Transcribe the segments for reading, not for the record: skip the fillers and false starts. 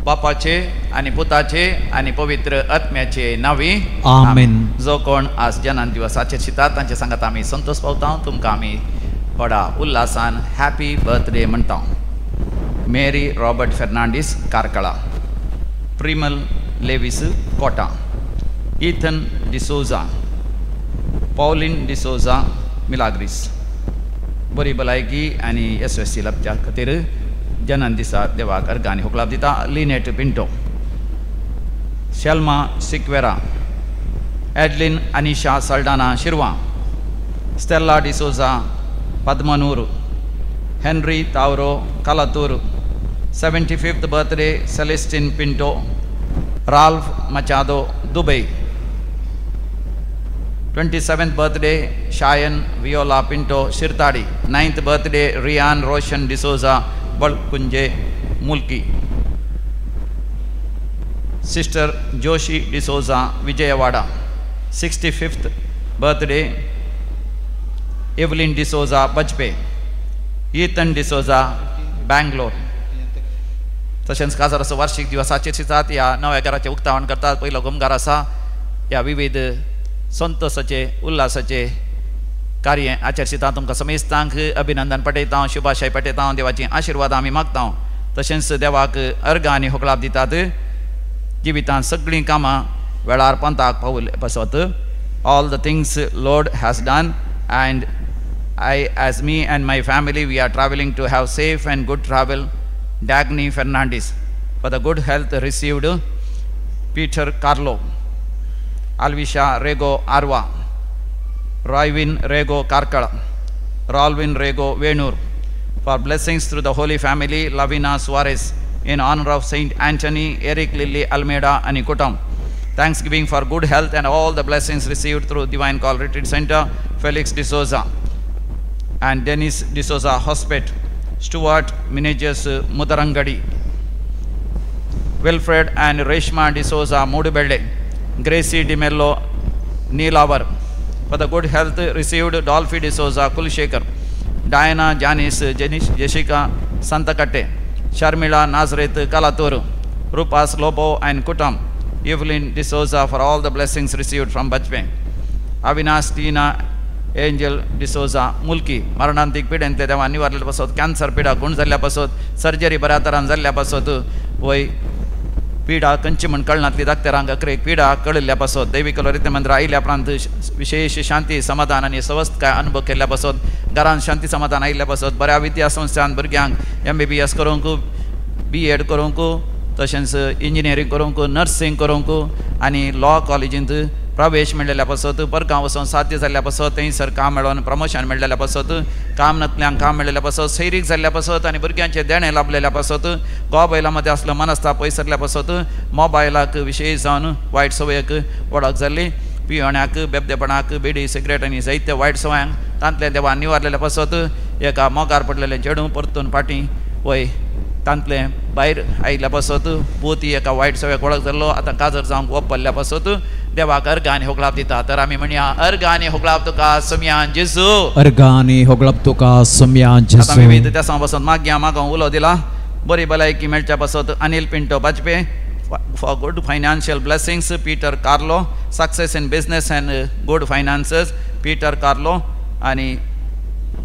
बापाचे आनी पुताचे आनी पवित्र आत्म्याचे नांवी आमेन। जो कोण आज जनान दिवसाचेर शितात तांचे सांगात आमी संतोष पावता। तुमकां आमी व्हडा उल्हासान हॅपी बर्थडे म्हणटा। Mary Robert Fernandes Karkala, Primal Lewis Kota, Ethan D'Souza, Pauline D'Souza Milagres. बरी भलायकी आनी येसस्वी लाबच्या खातीर जनन दिसा देवाक अर्घ आनी होकलाप दिता। Lynette Pinto, Shelma Sequeira, Adeline Anisha Saldanha Shirva, Stella D'Souza Padmanur, Henry Tavro Kalathur. 75th birthday Celestine Pinto, Ralph Machado Dubai. 27th birthday Shayan Viola Pinto Shirtadi. 9th birthday Riyan Roshan D'Souza Balkunje Mulki. Sister Joshi D'Souza Vijayawada. 65th birthday Evelyn D'Souza Bajpe, Ethan D'Souza Bangalore. तशेंच काजाराचो वार्षिक दिवसाचेर शितात ह्या नव्या घराचें उक्तावण करतात। पयलो गोमगार आसा। ह्या विविध संतोषाचे उल्हासाचे कार्य आचरशिता तुमकां समेस्तांक अभिनंदन पठयता, शुभाशय पठयता, देवाची आशिर्वाद आमी मागता। तशेंच देवाक अर्घ आनी होकलाप दितात। जिवितांत सगळीं कामां वेळार पंथाक पावले पासत। All the things Lord has done and I as me and my family we are travelling to have safe and good travel. Dagny Fernandes for the good health received. Peter Carlo, Alvisha Rego Arva, Roywin Rego Karkala, Rolwin Rego Venur. For blessings through the Holy Family, Lavina Suarez, in honor of Saint Anthony, Eric Lilly Almeida and Kutam. Thanksgiving for good health and all the blessings received through Divine Call Retreat Center, Felix D'Souza and Dennis D'Souza Hospet, Stuart Managers Mudarangadi, Wilfred and Reshma D'Souza Mudubelle, Gracie D'Mello Neelavar. For the good health received, Dolphy D'Souza Kulshekar, Diana Janice Jessica Santakatte, Sharmila Nazareth Kalatur, Rupas Lobo and Kutam, Evelyn D'Souza for all the blessings received from Bajpe, Avinash Tina Angel D'Souza Mulki. मरणांतीक पिडेंतले देवा निवारले पासत, cancer पिडा गुण जाल्ल्या पासत, surgery बऱ्या तरान जाल्ल्या पासत, वय पिडा खंयची म्हण कळनातली डाक्टरांक अकरेक पिडा कळिल्ल्या पासत, दैवीक रिते मंत्र आयिल्ल्या उपरांत विशेष शांती समाधान आनी सवस्तकाय अनुभव केल्ल्या पासत, घरान शांती समाधान आयिल्ल्या पासत, बऱ्या विद्या संस्थान भुरग्यांक MBBS करूंक, BEd करूंक, तशेंच इंजिनियरींग करूंक, नर्सिंग करूंक आनी लॉ कॉलेजींत प्रवेश मेळिल्ल्या पासत, परगांव वचून साध्य जाल्ल्या पासत, थंयसर काम मेळोन प्रमोशन मेळिल्ल्या पासत, काम नातल्यांक काम मेळिल्ल्या पासत, सैरीक जाल्ल्या पासत आनी भुरग्यांचें देणें लाभलेल्या पासत, घोव बायलां मदें आसलो मनस्ताप पयस सरल्या पासत, मोबायलाक विशेष जावन वायट संवयेक वळख जाल्ली, पियोण्याक, बेबदेपणाक, बिडी सिगरेट आनी जायते वायट संवयांक तांतलें देवान निवारलेल्या पासत, एका मोगार पडलेलें चेडूं परतून फाटीं वय तांतलें भायर आयिल्ल्या पासत, पोती एका वायट संवयेक वळख जाल्लो आतां काजर जावंक वपल्ल्या पासत देवाक अर्घ आनी होगळाप दिता। तर आमी म्हणया अर्घ आनी होगळाप तुका सम्यान जेजू, अर्घ आनी होगळाप तुका सम्यान जेजू। आतां विविध देसां पासत मागया मागोंक उलो दिला। बरी भलायकी मेळच्या पासत Anil Pinto Bajpe, for good financial blessings Peter Carlo, success in business and good finances Peter Carlo आनी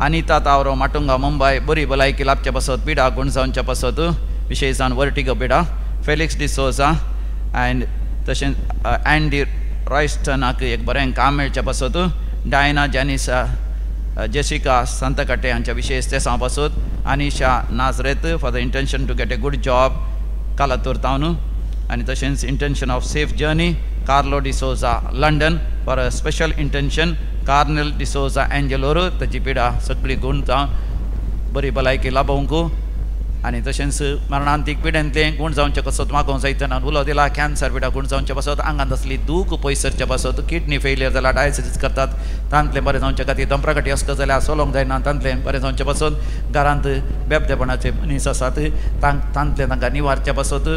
अनिता तावरो माटुंगा मुंबय, बरी भलायकी लाभच्या पासत, पिडा गुण जावच्या पासत, विशेष जावन वर्टिगो पिडा, फेलिक्स डिसोजा अँड तशेंच अँडी रॉयस्टनाक एक बरें काम मेळच्या पासत, डायना जॅनिसा जेसिका संतकाटे हांच्या विशेष तेसां पासत, Anisha Nazareth for the intention to get a good job Kalathur तावन आनी तशेंच intention of safe journey Carlo D'Souza London for a special intention Carnel D'Souza एंजलोर, ताची पिडा सगळी गुण जावन बरी भलायकी लाभोवंक आनी तशेंच मरणांतीक पिडेंतलें गूण जावचे पासत मागोवंक जायतना उलो दिला. कॅन्सर पिडा गूण जावचे पासत, आंगांत आसली दूख पयस सरचे पासत, किडनी फेलियर जाल्यार डायलिसीस करतात तांतलें बरें जावचे खातीर, दंपराकटी अस्क जाल्यार सोलोंक जायना तांतलें बरें जावचे पासत, घरांत बेबदेपणाचे मनीस आसात तांतलें तांकां निवारचे पासत,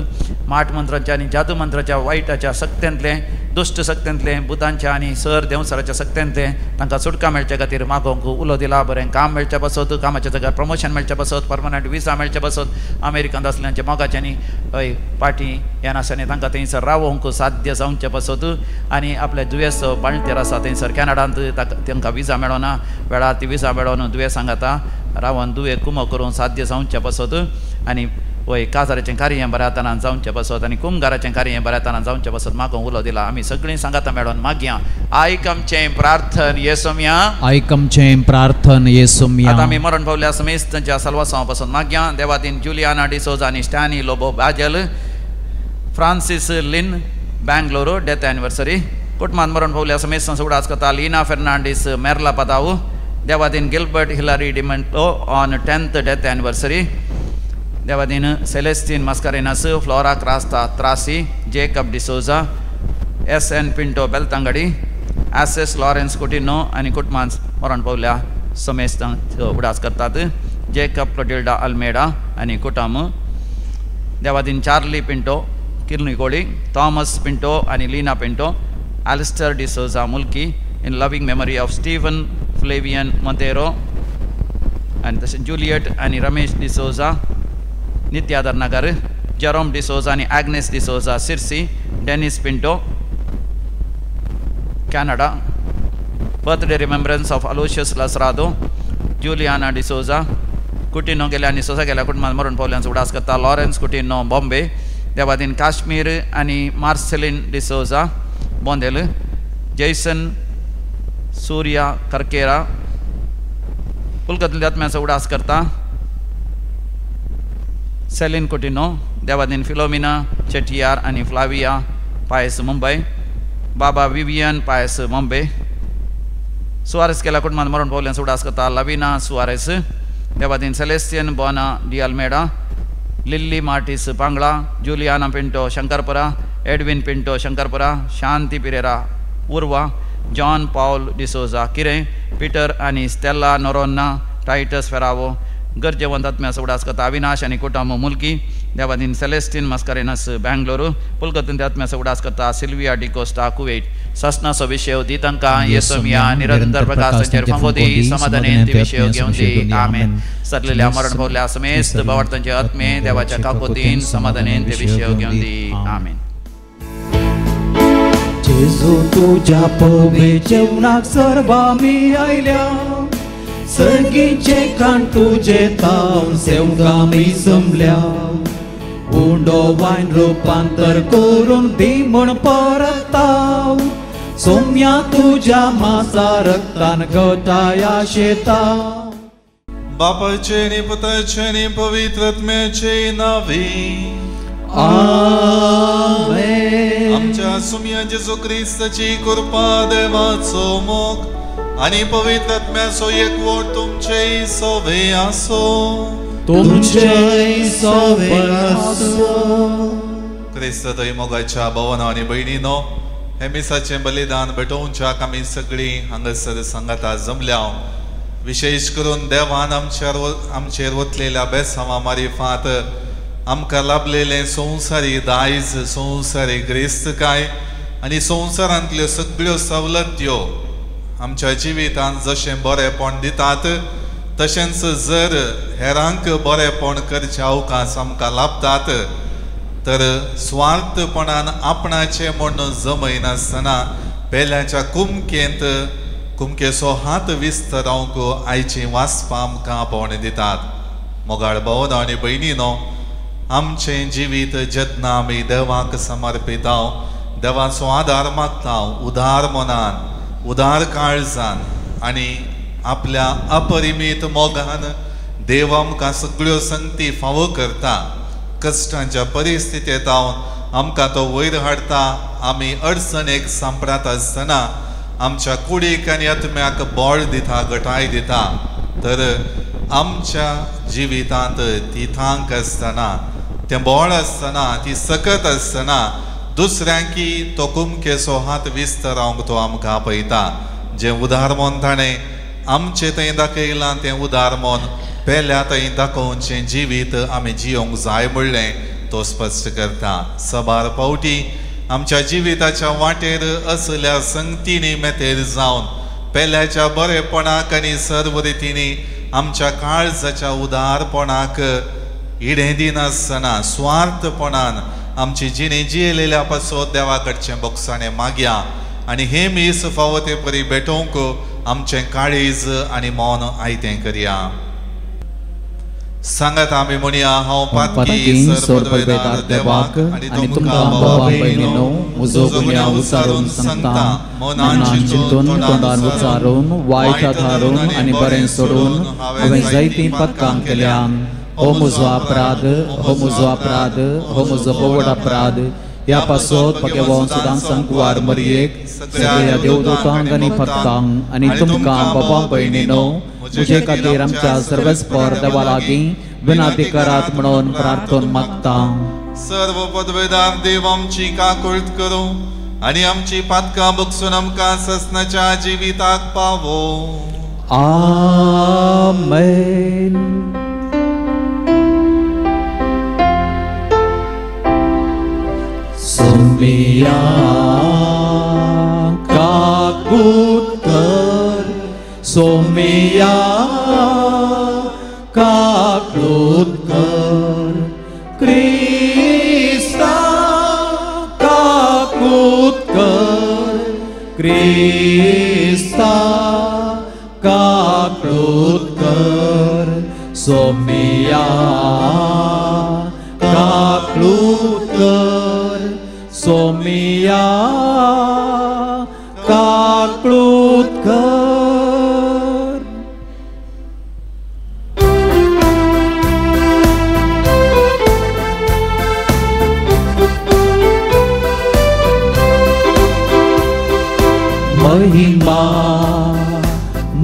माट मंत्राच्या आनी जादू मंत्राच्या वायटाच्या सक्त्यांतलें, दुश्ट सक्त्यांतलें, भुतांच्या आनी सर देंवसराच्या सक्त्यांतलें तांकां सुटका मेळचे खातीर मागोवंक उलो दिला. बरें काम मेळचे पासत, कामाच्या जाग्यार प्रमोशन मेळचे पासत, परमनंट विसा मेळचे पासत, अमेरिकांत आसल्यांच्या मोगाच्यांनी हय पाटी येनासतना तांकां थंयसर रावोवंक साध्य जावचे पासत आनी आपल्या दुयेंस बाळंतेर आसा थंयसर कॅनडांत तांकां विजा मेळना वेळार ती विजा मेळोन दुयेंसांक आतां रावन दुयें कुमो करूंक साध्य जावचे पासत आनी वय काजाराचें कार्य बऱ्या तरान जावचें पासत आनी कुमगाराचें कार्य बऱ्या तरान जावचें पासत मागोवंक उलो दिला. आमी सगळीं सांगाता मेळोन मागया. आयक आमचें प्रार्थन येसोमया, आयक आमचें प्रार्थन येसोमया. आतां आमी मरण पावल्या समेस्तांच्या साल्वासांव पासून मागया. देवादीन जुलियाना डिसोजा आनी Stany Lobo Bajal, Francis Lin Bangalore death anniversary. कुटुंबान मरण पावल्या समेस्तांचो उगडास करता. Leena Fernandes मेर्ला पदाव, Devadin Gilbert Hillary D'Mello on 10th death anniversary. Devadin Celestine Mascarenhas, Flora Crasta Trasi, Jacob D'Souza, S N Pinto Belthangady, S S Lawrence Coutinho आनी कुटुंबान मरण पावल्या समेस्तांक उगडास करतात. जेकब क्लोटिल्डा अल्मेडा आनी कुटुंब, देवादीन चार्ली पिंटो किर्निकोळी, थॉमस पिंटो आनी Lina Pinto, Alistair D'Souza Mulki in loving memory of Stephen Flavian Monteiro आनी तशें जुलियट आनी रमेश डिसोजा नित्यादर नगर, जेरोम डिसोजा आनी Agnes D'Souza Sirsi, Dennis Pinto Canada. Birthday remembrance of Aloysius Lasrado, Juliana D'Souza, Coutinho गेल्या आनी सोजा गेल्या कुटुंबान मरण पावल्यांचो उगडास करता. लॉरेन्स कुटिनो बॉम्बे, देवादीन काश्मीर आनी मार्सेलीन डिसोजा बोंदेल, जैसन सूर्या करकेरा पुलकतल्या आत्म्याचो उगडास करता. सेलीन कुटिनो, देवादीन फिलोमिना चेटियार आनी फ्लाविया पायस मुंबय, बाबा विवियन पायस बॉम्बे. सुवारेस केल्या कुटुंबान मरण पावल्यांचो उगडास करता. लविना सुवारेस, देवादीन Celestian Bona de Almeida, Lily Martis Pangla, Juliana Pinto Shankarpura, Edwin Pinto Shankarpura, Shanti Pereira Urva, John Paul D'Souza Kirem, Peter आनी स्टेला नोरोन्ना, टायटस फेरावो. गरजेवंत आत्म्याचो उगडास करता. अविनाश आनी कुटुंब मुल्की, देवादीन सेलेस्टीन मस्कारेनस बेंगलोरू. पुलकतून आत्म्याचो उगडास करता. सिल्विया डिकोस्टा कुवेट. ससनाचो विशय दी तांकां येसोमया, निरंतर प्रकाश तांचेर फांको दी, समाधानेन ती विशय घेवन दी. आमेन. सरलेल्या मरण पावल्या समेस्त भावार्थांचे आत्मे देवाच्या काकोतीन समाधानेन ते विशय घेवन दी. आमेन. जेजू तुज्या पवे जेवणाक सर्वां आयल्या, सर्गीचे खाण तुजे तावन सेवकां जमल्या, उंडो वायन रुपांतर करून दी म्हण परताव, सोम्या तुज्या मासा रक्तान गटाया शेता. बापाचे आनी पुताचे आनी पवित्र आत्म्याचे नांवे आमेन. आमच्या सुम्या जेजू क्रिस्ताची कृपा, देवाचो मोग आनी पवित्र आत्म्याचो एकवट तुमचे सोवे आसो, तुमचे सोवे आसो. क्रिस्त थंय मोगाच्या भवना आनी भयणीनो, हे मिसाचें बलिदान भेटोवच्याक आमी सगळीं हांगासर सांगाता जमल्या. विशेश करून देवान आमचेर वतलेल्या बेसांवा मारिफात आमकां लाभलेलें संवसारी दायज, संवसारी ग्रेस्तकाय आनी संवसारांतल्यो सगळ्यो सवलत्यो आमच्या जिवितांत जशें बरेंपण दितात तशेंच जर हेरांक बरेंपण करचे अवकाश आमकां लाभतात तर स्वार्थपणान आपणाचें म्हूण जमयनासतना पेल्याच्या कुमकेंत कुमकेचो हात विस्तरावंक आयची वाचपां आमकां आपोवणें दितात. मोगाळ भावना आनी भयणीनो, आमचें जिवीत जेन्ना आमी देवाक समर्पितां, देवाचो आदार मागता, उदार मनान, उदार काळजान आनी आपल्या अपरिमीत मोगान देव आमकां सगळ्यो संगती फावो करता. कश्टांच्या परिस्थितींत आमकां तो वयर हाडटा. आमी अडचणेक सांपडत आसतना आमच्या कुडीक आनी आत्म्याक बळ दिता, घटाय दिता. तर आमच्या जिवितांत ती थांक आसतना, तें बळ आसतना, ती सकत आसतना दुसऱ्यांकी तो कुमकेचो हात विस्तरावंक तो आमकां आपयता. जें उदार मन ताणें आमचें थंय दाखयलां तें उदार मन पेल्या थंय दाखोवचें जिवीत आमी जियोंक जाय म्हणलें तो स्पश्ट करता. सबार फावटी आमच्या जिविताच्या वाटेर असल्या संगतींनी मेतेर जावन पेल्याच्या बरेपणाक आनी सर्व रितींनी आमच्या काळजाच्या उदारपणाक इडें दिनासतना स्वार्थपणान आमची जिणे जियेलेल्या पासत देवा कडचें बोगसाणें मागया आनी हें मीस फावो ते परी भेटोवंक आमचें काळीज आनी मन आयतें करया. सांगात आमी म्हणया, हांव पातकी सर्वपदवेदार देवाक आनी तुमकां भावा भयणीनो म्हजो गुन्यांव उचारून सांगता, मनान चिंतून तोंडान उचारून वायट थारून आनी बरें सोडून हांवें जायतीं पातकां केल्यान. हो म्हजो अपराध, हो म्हजो अपराध, हो म्हजो व्हड अपराध. ह्या पासत भगवान सदां सांकवार मरयेक सगळ्या देवदूतांक आनी भक्तांक आनी तुमकां बाबा भयणीनो म्हजे खातीर आमच्या सर्वेस्पर देवा लागीं विनंती करात म्हणून प्रार्थना मागता. सर्व पदवेदार देव आमची काकुळट करूं आनी आमची पातकां बगसून आमकां ससनाच्या जिविताक पावो. आमेन. सोमिया काकूत कर, सोमिया काकूत कर, क्रिस्ता काकूत कर, क्रिस्ता काकूत कर, सोमिया काकूत कर, सोमिया काकूत कर. महिमा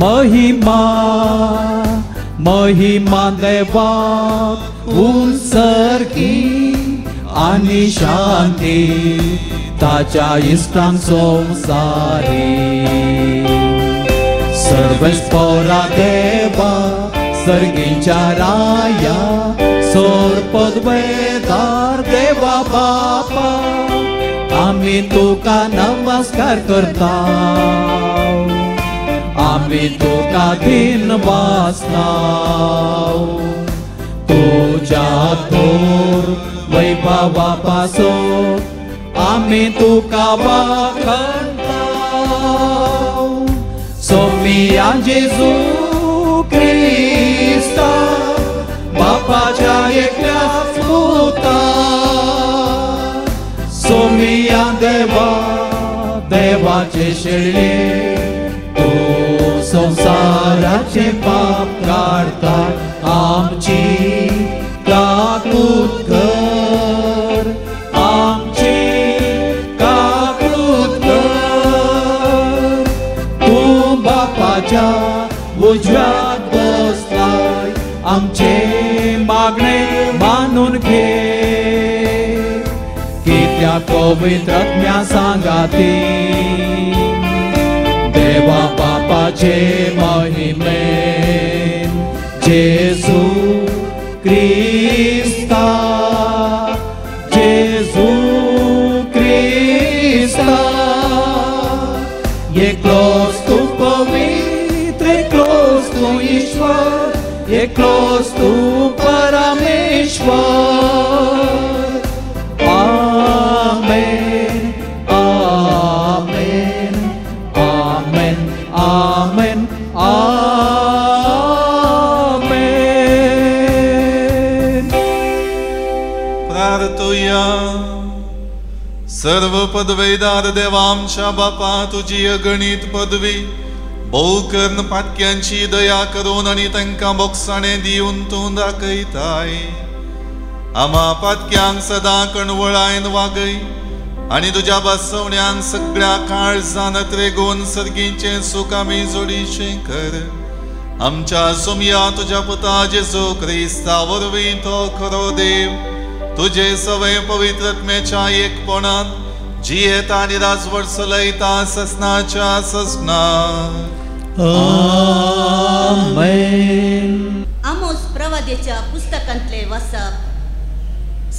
महिमा महिमा देवाक उंचरकी आनी शांती ताच्या इश्टांक संवसारी. सर्वेस्परा देवा सर्गीच्या राया सोरपदवेदार देवा बापा आमी तुका नमस्कार करता, आमी तुका दिन वासता. तुज्या थोर वैभवा पासून आमी तुका वाखणता. सोमिया जेजू क्रिस्ता बापाच्या एकल्याच पुता, सोमिया देवा देवाचे शेळये तूं संवसाराचे पाप काडता, आमची काकूत कर, आमची काकूत कर. तूं बापाच्या उजव्यात बसलाय, आमचे मागणे मानून घे, कित्याक पवित्र आत्म्या सांगाती देवा बापाचे महिमेन जेजू क्रिस्ता, जेजू क्रिस्ता. एकलोच तूं पवित्र, एकलोच तूं ईश्वर, एकलोच तूं परमेश्वर. आमेन आमेन आमेन आमेन आमेन. प्रार्थुया. सर्व पदवेदार देवा आमच्या बापा तुजी अगणीत पदवी भोव कर्ण पातक्यांची दया करून आनी तांकां बोगसाणें दिवन तूं दाखयताय. आमा पातक्यांक सदां कणवळायन वागय आनी तुज्या बसवण्यांक सगळ्या काळजान त्रेगून सर्गीचें सूख आमी जोडीचें कर. आमच्या सोमया तुज्या पुता जेजू क्रिस्ता वरवीं तो खरो देव तुजे सवय पवित्रत्मेच्या एकपणान जियेता आनी राजवट चलयता ससनाच्या ससनाक. आमेन. आमोस प्रवाद्याच्या पुस्तकांतले वाचप.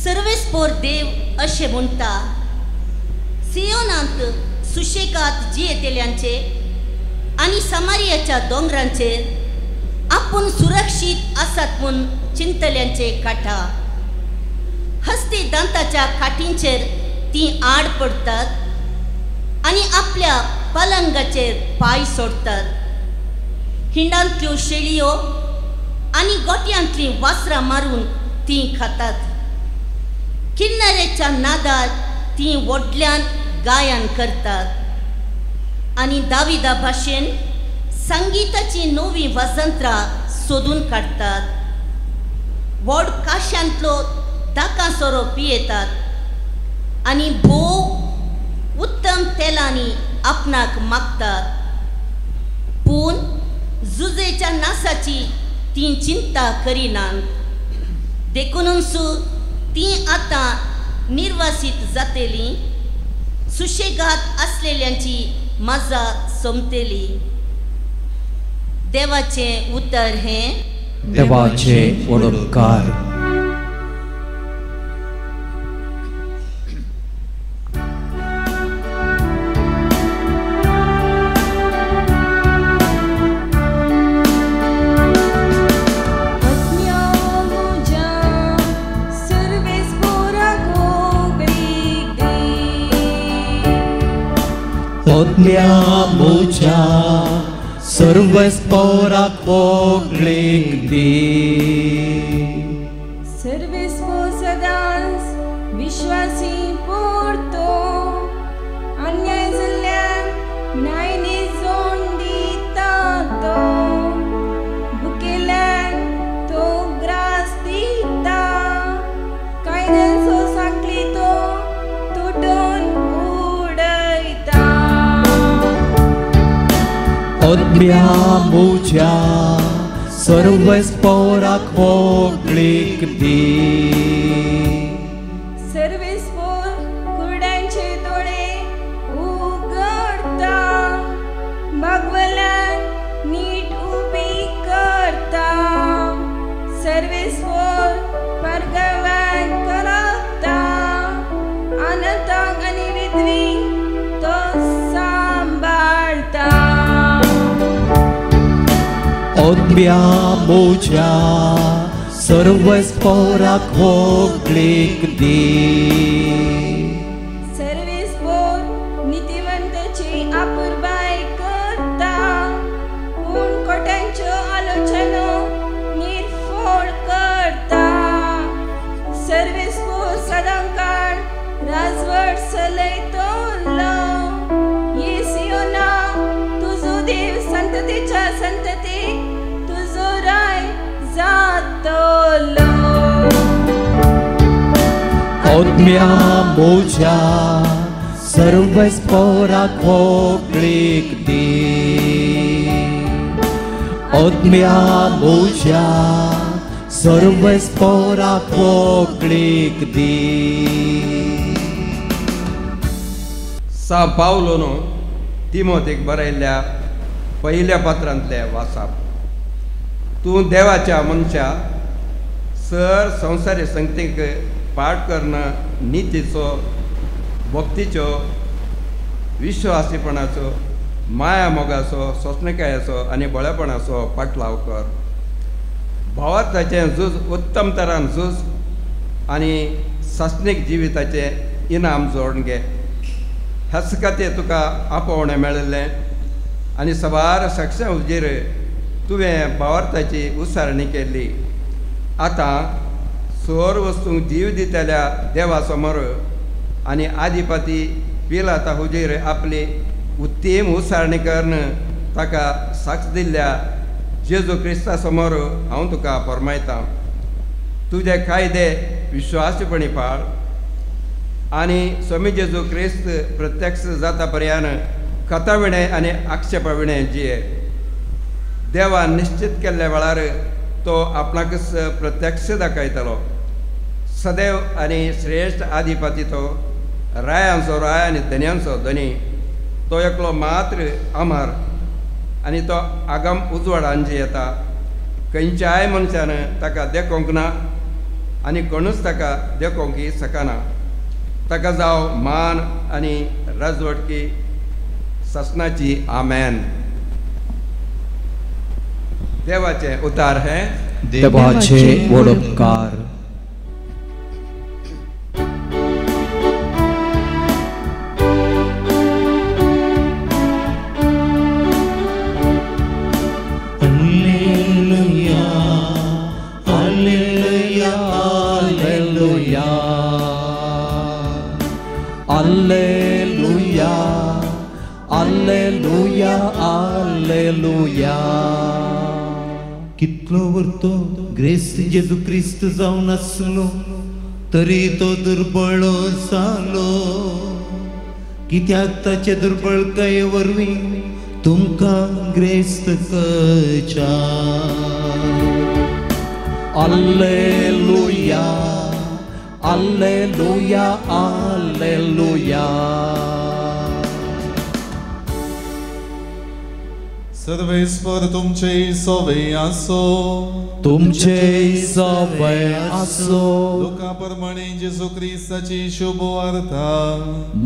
सर्वेस्पोर देव अशें म्हणटा, सियोनांत सुशेगाद जियेतल्यांचे आनी समारियाच्या दोंगरांचेर आपूण सुरक्षीत आसात म्हूण चिंतल्यांचे काठा. हस्ती दांताच्या काठींचेर तीं आड पडटात आनी आपल्या पलंगाचेर पांय सोडटात. हिंडांतल्यो शेळयो आनी गोट्यांतलीं वासरां मारून तीं खातात. किन्नरेच्या नादार तीं व्हडल्यान गायन करतात आनी दाविदा भाशेन संगीताची नवीं वाजंत्रां सोदून काडटात. व्हड काश्यांतलो दाका सोरो पियेतात आनी भोव उत्तम तेलांनी आपणाक मागतात. पूण जुजेच्या नासाची तीं चिंता करिनात, देखूनच तीं आतां निर्वासीत जातेलीं, सुशेगाद आसलेल्यांची मजा सोंपतली. देवाचें उतर हें देवाचे वडोपकार. ओतल्या म्हज्या सर्वेस्पोराक पोगळीक दी. सर्वेस्पोर सदांच विश्वासी पुरतो, अन्याय जाल्ल्यान न्यायनी जोड दिता तो, भुकेल्यान तो ग्रास दिता, कायद्यांचो सांखळी तो तुटून उडयता. ओतल्या म्हज्या सर्वेस्पोराक पोगळीक दी. सर्वेस्पोर कुरड्यांचे दोळे उगडता, बागवल्यान नीट उबी करता, सर्वेस्पोर परगव्यान करता, अनाथांक आनी विधवींक तो सांबाळटा. ओतल्या म्हज्या सर्वेस्पोराक पोगळीक दी. सर्वेस्पोर नितिवंताची आपुरबाय करता, पूण कोट्यांच्यो आलोचनो निर्फोड करता. सर्वेस्पोर सदांकाळ राजवट चलयतलो. ये सियोना तुजो देव संततीच्या संततीक तुजो राय जातलो. ओतल्या म्हज्या सर्वेस्पोराक पोगळीक दी. ओतल्या म्हज्या सर्वेस्पोराक पोगळीक दी. सा पावलोनो तिमोतीक बरयल्ल्या पयल्या पत्रांतले वाचप. तूं देवाच्या मनशा सर संवसारी संगतीक पाठ करून नितीचो, भक्तीचो, विश्वासीपणाचो, माया मोगाचो, सोंसणकायेचो आनी बळेपणाचो पाटलाव कर. भावार्थाचें झूज उत्तम तरान झूज आनी सासणीक जिविताचें इनाम जोडून घे. ह्याच खातीर तुका आपोवणें मेळिल्लें आनी सबार साक्षां हुजीर तुवें भावार्थाची उसारणी केल्ली. आतां सोर वस्तूंक जीव दितल्या देवा समोर आनी आदिपती पिलाता हुजीर आपली उत्तीम उसारणी करून ताका साक्ष दिल्ल्या जेजू क्रिस्ता समोर हांव तुका फरमायतां. तुजे कायदे विश्वासीपणी पाळ आनी स्वामी जेजू क्रिस्त प्रत्यक्ष जाता पर्यान कथा विणें आनी आक्षेपा विणें जिये. देवान निश्चित केल्ल्या वेळार तो आपणाकच प्रत्यक्ष दाखयतलो। सदैव आनी श्रेश्ठ आधिपती तो रायांचो राय आनी धनयांचो धनी, तो एकलो मात्र अमर आनी तो आगम उजवाडान जी येता। खंयच्याय मनशान ताका देखोंक ना आनी कोणूच ताका देखोंक शकना। ताका जावं मान आनी राजवटकी ससनाची। आमेन। देवाचे उतार हे देवाचे व्हड उपकार। Alleluia, Alleluia, Alleluia. कितलो वर्तो ग्रेस्त जेजू क्रिस्त जावन आसलो तरी तो दुर्बळ जालो, कित्याक ताचे दुर्बळकाये वरवीं तुमकां ग्रेस्त करच्या। Alleluia, Alleluia, Alleluia. Sarveshwar तुमचे सवे आसो, तुमचे सवे आसो। लुका प्रमाणे जेजू क्रिस्ताची शुभ वार्ता।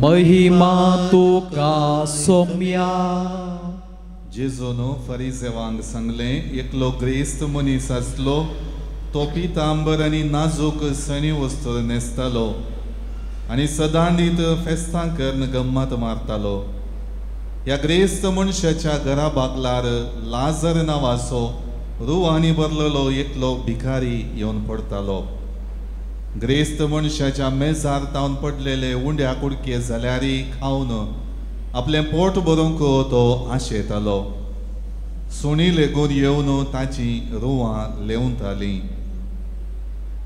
महिमा तुका सोम्या। जेजून फरिसेवांक सांगलें, एकलो ग्रेस्त मनीस आसलो, तो पितांबर आनी नाजूक सणी वस्तू न्हेसतालो आनी सदांडीत फेस्तां करून गम्मत मारतालो। ह्या ग्रेस्त मनशाच्या घरा बागलार लाजर नांवाचो रुवांनी भरलेलो एकलो भिकारी येवन पडतालो। ग्रेस्त मनशाच्या मेजार तावन पडलेले उंड्या कुडके जाल्यार खावन आपलें पोट भरूंक तो आशेतालो। सुणी लेगून येवन ताची रुवां लेवतालीं।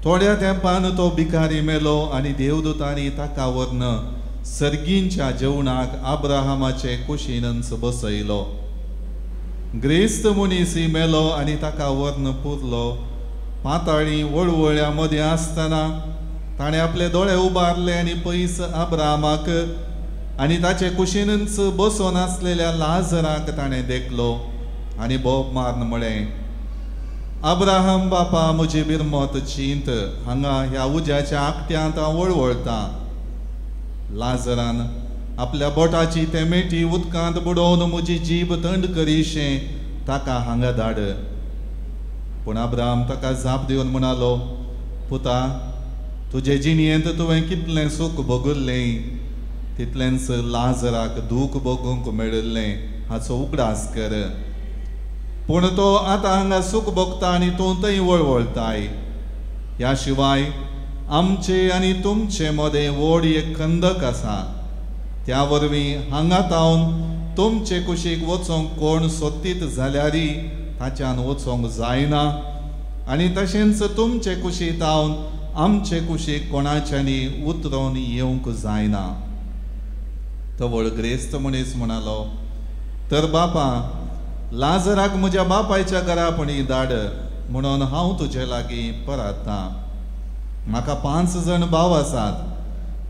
थोड्या तेंपान तो भिकारी मेलो आनी देवदूतांनी ताका व्हरून सर्गींच्या जेवणाक अब्राहमाचे कुशीनच बसयलो। ग्रेस्त मनीस मेलो आनी ताका व्हरून पुरलो। पाताळी वळवळ्या मदें आसतना ताणें आपले दोळे उबारले आनी पयस अब्राहमाक आनी ताचे कुशीनच बसून आसलेल्या लाजराक ताणें देखलो आनी बोब मारून म्हळें, अब्राहम बापा, म्हजी बिरमत चिंत, हांगा ह्या उज्याच्या आकट्यांत हांव वळवळटां। लाजरान आपल्या बोटाची तेमेटी उदकांत बुडोवन म्हजी जीब थंड करीशें ताका हांगा धाड। पूण अब्राहम ताका जाप दिवन म्हणालो, पुता, तुजे जिणयेंत तुवें कितलें सूख भोगल्लें तितलेंच लाजराक दूख भोगूंक मेळिल्लें हाचो उगडास कर। पूण तो आतां हांगा सूख भोगता आनी तूं थंय वळवळताय। ह्या शिवाय आमचे आनी तुमचे मदें व्हड एक खंदक आसा, त्या वरवीं हांगा तावन तुमचे कुशीक वचोंक कोण सोदीत जाल्यारय ताच्यान वचोंक जायना आनी तशेंच तुमचे कुशी तावन आमचे कुशीक कोणाच्यांनी उतरोन येवंक जायना। तवळ ग्रेस्त मनीस म्हणालो, तर बापा, लाजराक म्हज्या बापायच्या घरा पणी धाड म्हणून हांव तुजे लागीं परततां। म्हाका 5 जण भाव आसात,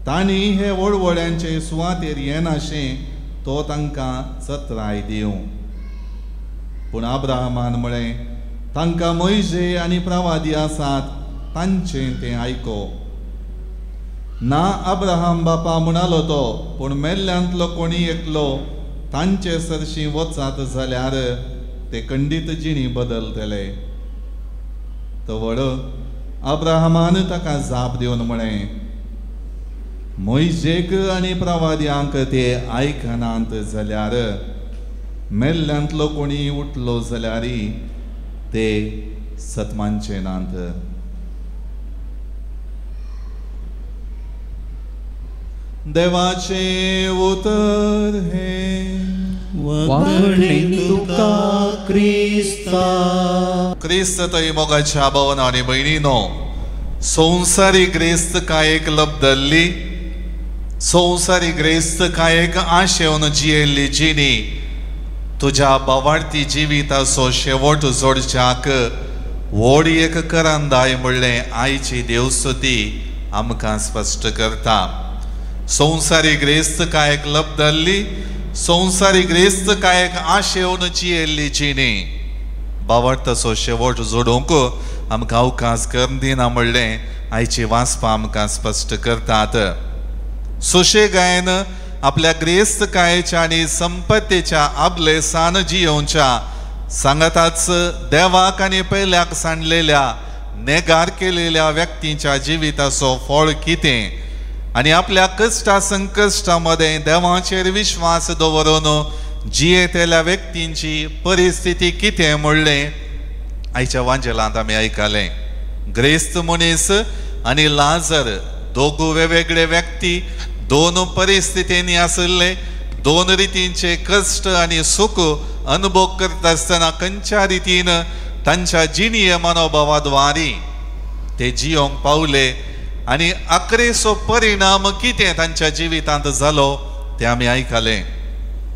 तांणी हे वळवळ्यांचे सुवातेर येनाशें तो तांकां चत्राय दिवं। पूण अब्राहमान म्हळें, तांकां मोयजे आनी प्रवादी आसात, तांचें तें आयको। ना अब्राहम बापा, म्हणालो तो, पूण मेल्ल्यांतलो कोणी एकलो तांचे सरशीं वचात जाल्यार ते खंडीत जिणी बदलतले। तवळ अब्राहमान ताका जाप दिवन म्हळें, मोयजेक आनी प्रवाद्यांक ते आयकनात जाल्यार मेल्ल्यांतलो कोणी उठलो जाल्यार ते सतमानचे नात। देवाचे उतर हे वाखणी तुका क्रिस्ता। क्रिस्त तय मोगाच्या भावन आनी भयणीनो, संवसारी ग्रेस्त कायेक लब्दल्ली, संवसारी ग्रेस्त कायेक आशेवन जियेल्ली जिणी तुज्या बावार्थी जिविताचो शेवट जोडच्याक व्हड एक करंदाय म्हणलें आयची देवस्तुती आमकां स्पश्ट करता। संवसारी ग्रेस्तकायेक लब्दल्ली, संवसारी ग्रेस्तकायेक आशेवन जियेल्ली जिणी बावार्थाचो शेवट जोडूंक आमकां अवकाश करून दिना म्हणलें आयची वाचपां आमकां स्पश्ट करतात। सुशेगायन आपल्या ग्रेस्तकायेच्या आनी संपत्तीच्या आबलेसान जियोवच्या सांगाताच देवाक आनी पयल्याक सांडलेल्या नेगार केलेल्या व्यक्तींच्या जिविताचो फळ कितें आनी आपल्या कश्टा संकश्टा मदें देवाचेर विश्वास दवरून जियेतल्या व्यक्तींची परिस्थिती कितें म्हणलें आयच्या वांजेलांत आमी आयकलें। ग्रेस्त मनीस आनी लाजर दोगू वेगवेगळे व्यक्ती दोन परिस्थितींनी आशिल्ले, दोन रितींचे कश्ट आनी सुख अनुभव करता आसतना खंयच्या रितीन तांच्या जिणये मनोभावाद्वारी ते जियोंक पावले आनी अकरेचो परिणाम कितें तांच्या जिवितांत जालो तें आमी आयकलें।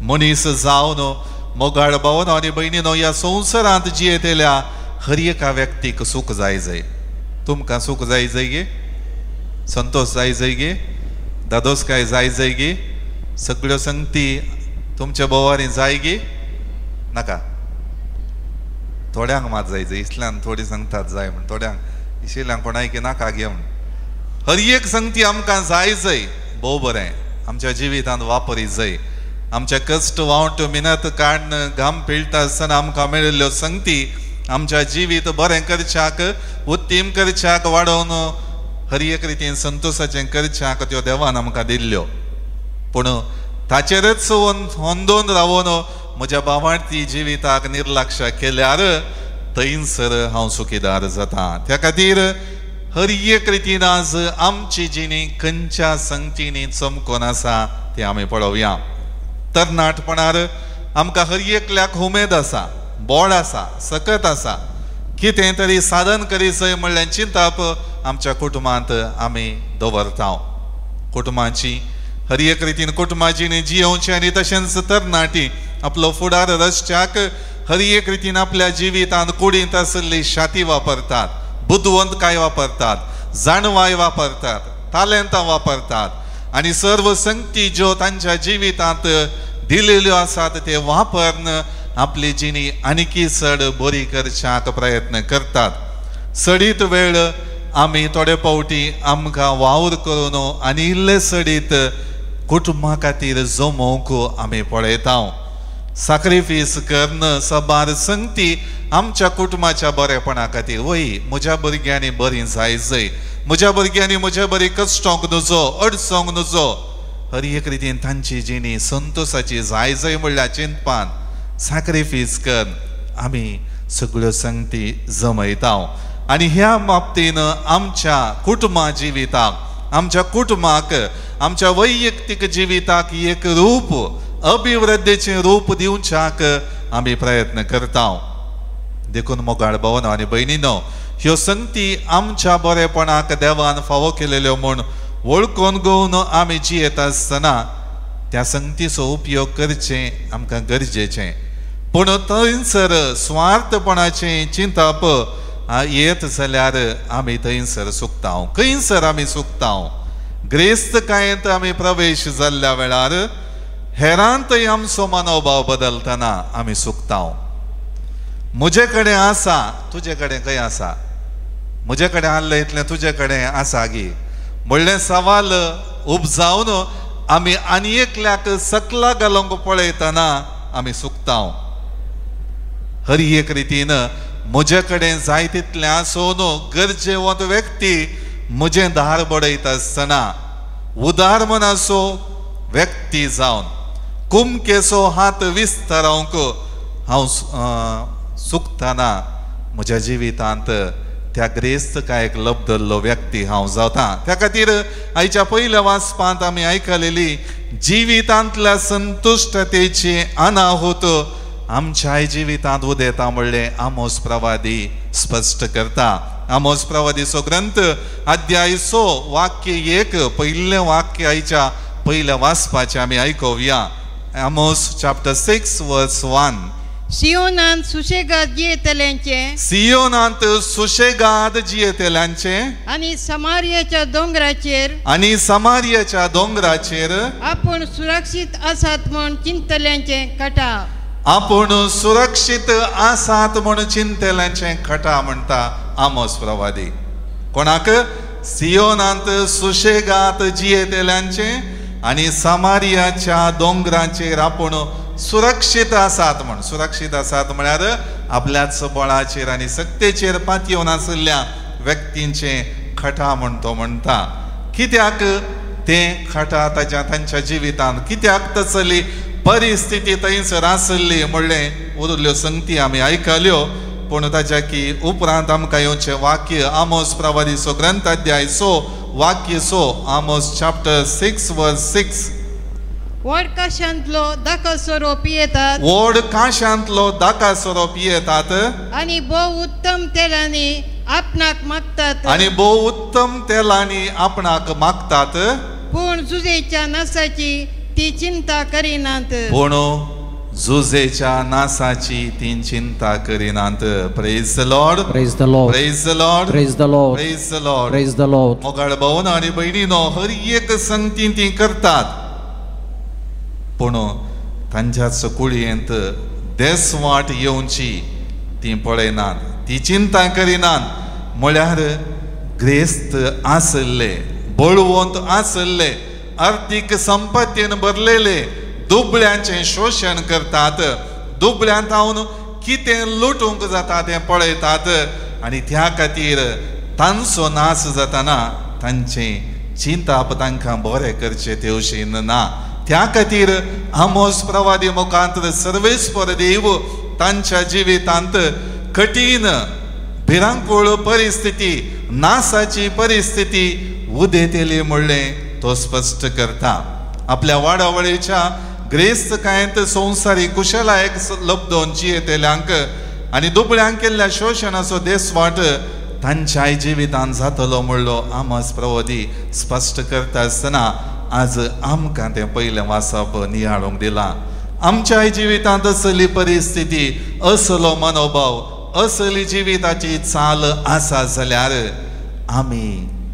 मनीस जावन मोगाळ भावनो आनी भयणीनो ह्या संवसारांत जियेतल्या हर एका व्यक्तीक सूख जाय जाय। तुमकां सूख जाय जाय गे, संतोश जाय जाय गे, दादोसकाय जाय जाय गे, सगळ्यो संगती तुमच्या बोवारी जाय गे नाका? थोड्यांक मात जाय जाय, इसल्यान थोडी सांगतात जाय म्हण, थोड्यांक इशिल्ल्यांक कोणाय की नाका गे म्हण। हर एक संगती आमकां जाय जाय, भोव बरें आमच्या जिवितांत वापरी जाय। आमच्या कश्ट वावट मिनत काडन घाम पिळटा आसतना आमकां मेळिल्ल्यो संगती आमच्या जिवीत बरें करच्याक, उत्तीम करच्याक, वाडोवन हर एक रितीन संतोषाचें करच्याक त्यो देवान आमकां दिल्ल्यो। पूण ताचेरच होंदोन रावोन म्हज्या बावार्थी जिविताक निर्लक्ष केल्यार थंयसर हांव सुखीदार जाता। त्या खातीर हर एक रितीन आज आमची जिणी खंयच्या संगतींनी चमकोन आसा तें आमी पळोवया। तरणाटपणार आमकां हर एकल्याक उमेद आसा, बोळ आसा, सकत आसा, कितें तरी साधन करीसय म्हणल्यार चिंताप आमच्या कुटुंबांत आमी दवरता। कुटुंबाची हर एक रितीन कुटुंबाची जियोवची आनी तशेंच तरणाटी आपलो फुडार रचच्याक हर एक रितीन आपल्या जिवितांत कुडींत आशिल्ली शाती वापरतात, बुदवंतकाय वापरतात, जाणवाय वापरतात, तालेंतां वापरतात आनी सर्व संगती ज्यो तांच्या जिवितांत दिलेल्यो आसात ते वापरून आपली जिणी आनीकी चड बरी करच्याक प्रयत्न करतात। सडीत वेळ आमी थोडे फावटी आमकां वावर करून आनी इल्ले सडीत कुटुंबा खातीर जमोवंक आमी पळयता। साक्रिफीस करून सबार संगती आमच्या कुटुंबाच्या बरेपणा खातीर, वय म्हज्या भुरग्यांनी बरी जाय जाय, म्हज्या भुरग्यांनी म्हज्या बरी कश्टोंक नुजो, अडचोंक नुजो, हर एक रितीन तांची जिणी संतोषाची जाय जाय म्हणल्यार चिंतपान साक्रिफीस करून आमी सगळ्यो संगती जमयता। आनी ह्या बाबतीन आमच्या कुटुंबा जिविताक, आमच्या कुटुंबाक, आमच्या वैयक्तीक जिविताक एक रूप, अभिवृद्धीचें रूप दिवच्याक आमी प्रयत्न करता। देखून मोगाळ भावनो आनी भयणीनो ह्यो संगती आमच्या बरेपणाक देवान फावो केलेल्यो म्हूण वळखून घेवन आमी जियेता आसतना त्या संगतीचो उपयोग करचें आमकां गरजेचें। पूण थंयसर स्वार्थपणाचें चिंतप येत जाल्यार आमी थंयसर सुकता, खंयसर आमी सुकता। ग्रेस्तकायेंत आमी प्रवेश जाल्ल्या वेळार हेरांतय आमचो मनोभाव बदलतना आमी सुकता। म्हजे कडेन आसा, तुजे कडेन खंय आसा, म्हजे कडेन आहलें इतलें तुजे कडेन आसा गी म्हणलें सवाल उपजावन आमी आनी एकल्याक सकला घालूंक पळयतना आमी सुकता। हर एक रितीन म्हजे कडेन जाय तितलें आसून गरजेवंत व्यक्ती म्हजें दार बडयता आसतना उदार मनाचो व्यक्ती जावन कुमकेचो हात विस्तारावंक हांव सुकतना म्हज्या जिवितांत त्या ग्रेस्तकायेक लब्दल्लो व्यक्ती हांव जाता। त्या खातीर आयच्या पयल्या वाचपांत आमी आयकलेली जिवितांतल्या संतुश्टतेची अनाहूत आमच्याय जिवितांत उदेता म्हणलें आमोस प्रवादी स्पश्ट करता। आमोस प्रवादीचो ग्रंथ अध्याय 6 वाक्य 1 पयलें वाक्य आयच्या पयल्या वाचपाचें आमी आयकुया। Amos chapter 6 verse 1. सियोनांत सुशेगाद जियेतल्यांचें, सियोनांत सुशेगाद जियेतल्यांचें आनी समारियाच्या दोंगराचेर, आनी समारियाच्या दोंगराचेर आपूण सुरक्षीत आसात म्हूण चिंतल्यांचें कटा, आपूण सुरक्षीत आसात म्हूण चिंतल्यांचें खटा म्हणटा आमोस प्रवादी. कोणाक? सियोनांत सुशेगाद जियेतल्यांचें आनी समारियाच्या दोंगराचेर आपूण सुरक्षीत आसात म्हण. सुरक्षीत आसात म्हळ्यार आपल्याच बळाचेर आनी सक्तेचेर पातयेवन आशिल्ल्या व्यक्तींचें खटा म्हण तो म्हणटा. कित्याक तें खटा ताच्या तांच्या जिवितांत, कित्याक तसली परिस्थिती थंयसर आसली म्हणलें उरल्यो संगती आमी आयकल्यो. पूण ताच्या की उपरांत आमकां येवचें वाक्य आमोस प्रवादीचो ग्रंथ अध्याय 6 वाक्य 6, आमोस चॅप्टर 6 वर्स 6. व्हड काशांतलो दाका सोरो पियेतात, व्हड काशांतलो दाका सोरो पियेतात आनी भोव उत्तम तेलांनी आपणाक मागतात, आनी भोव उत्तम तेलांनी आपणाक मागतात, पूण जुजेच्या नासाची ती चिंता करिनात, पूण जुजेच्या नासाची ती चिंता करिनात. Praise the Lord, praise the Lord, praise the Lord, praise the Lord, praise the Lord, praise the Lord. मोगाळ भावना आनी भयणीनो, हर एक संगती ती करतात, पूण तांच्याच कुळयेंत देसवाट येवची ती पळयनात, ती चिंता करिनात. म्हळ्यार ग्रेस्त आसले, बळवंत आसले, आर्थीक संपत्तीन भरलेले दुबळ्यांचें शोशण करतात, दुबळ्यांत हांव कितें लुटूंक जाता तें पळयतात आनी त्या खातीर तांचो नाश जाताना तांचें चिंताप तांकां बरें करचें तेवशीन ना. त्या खातीर आमोस प्रवादी मुखांत सर्वेस्पर देव तांच्या जिवितांत कठीण भिरांकूळ परिस्थिती, नासाची परिस्थिती उदेतली म्हणलें तो स्पश्ट करता. आपल्या वाडावळीच्या ग्रेस्तकायेंत संवसारी कुशलायक लब्दोन जियेतल्यांक आनी दुबळ्यांक केल्ल्या शोशणाचो देसवाट तांच्याय जिवितांत जातलो म्हणलो आमोस प्रवादी स्पश्ट करता आसतना आज आमकां तें पयलें वाचप नियाळूंक दिलां. आमच्याय जिवितांत असली परिस्थिती, असलो मनोभाव, असली जिविताची चाल आसा जाल्यार आमी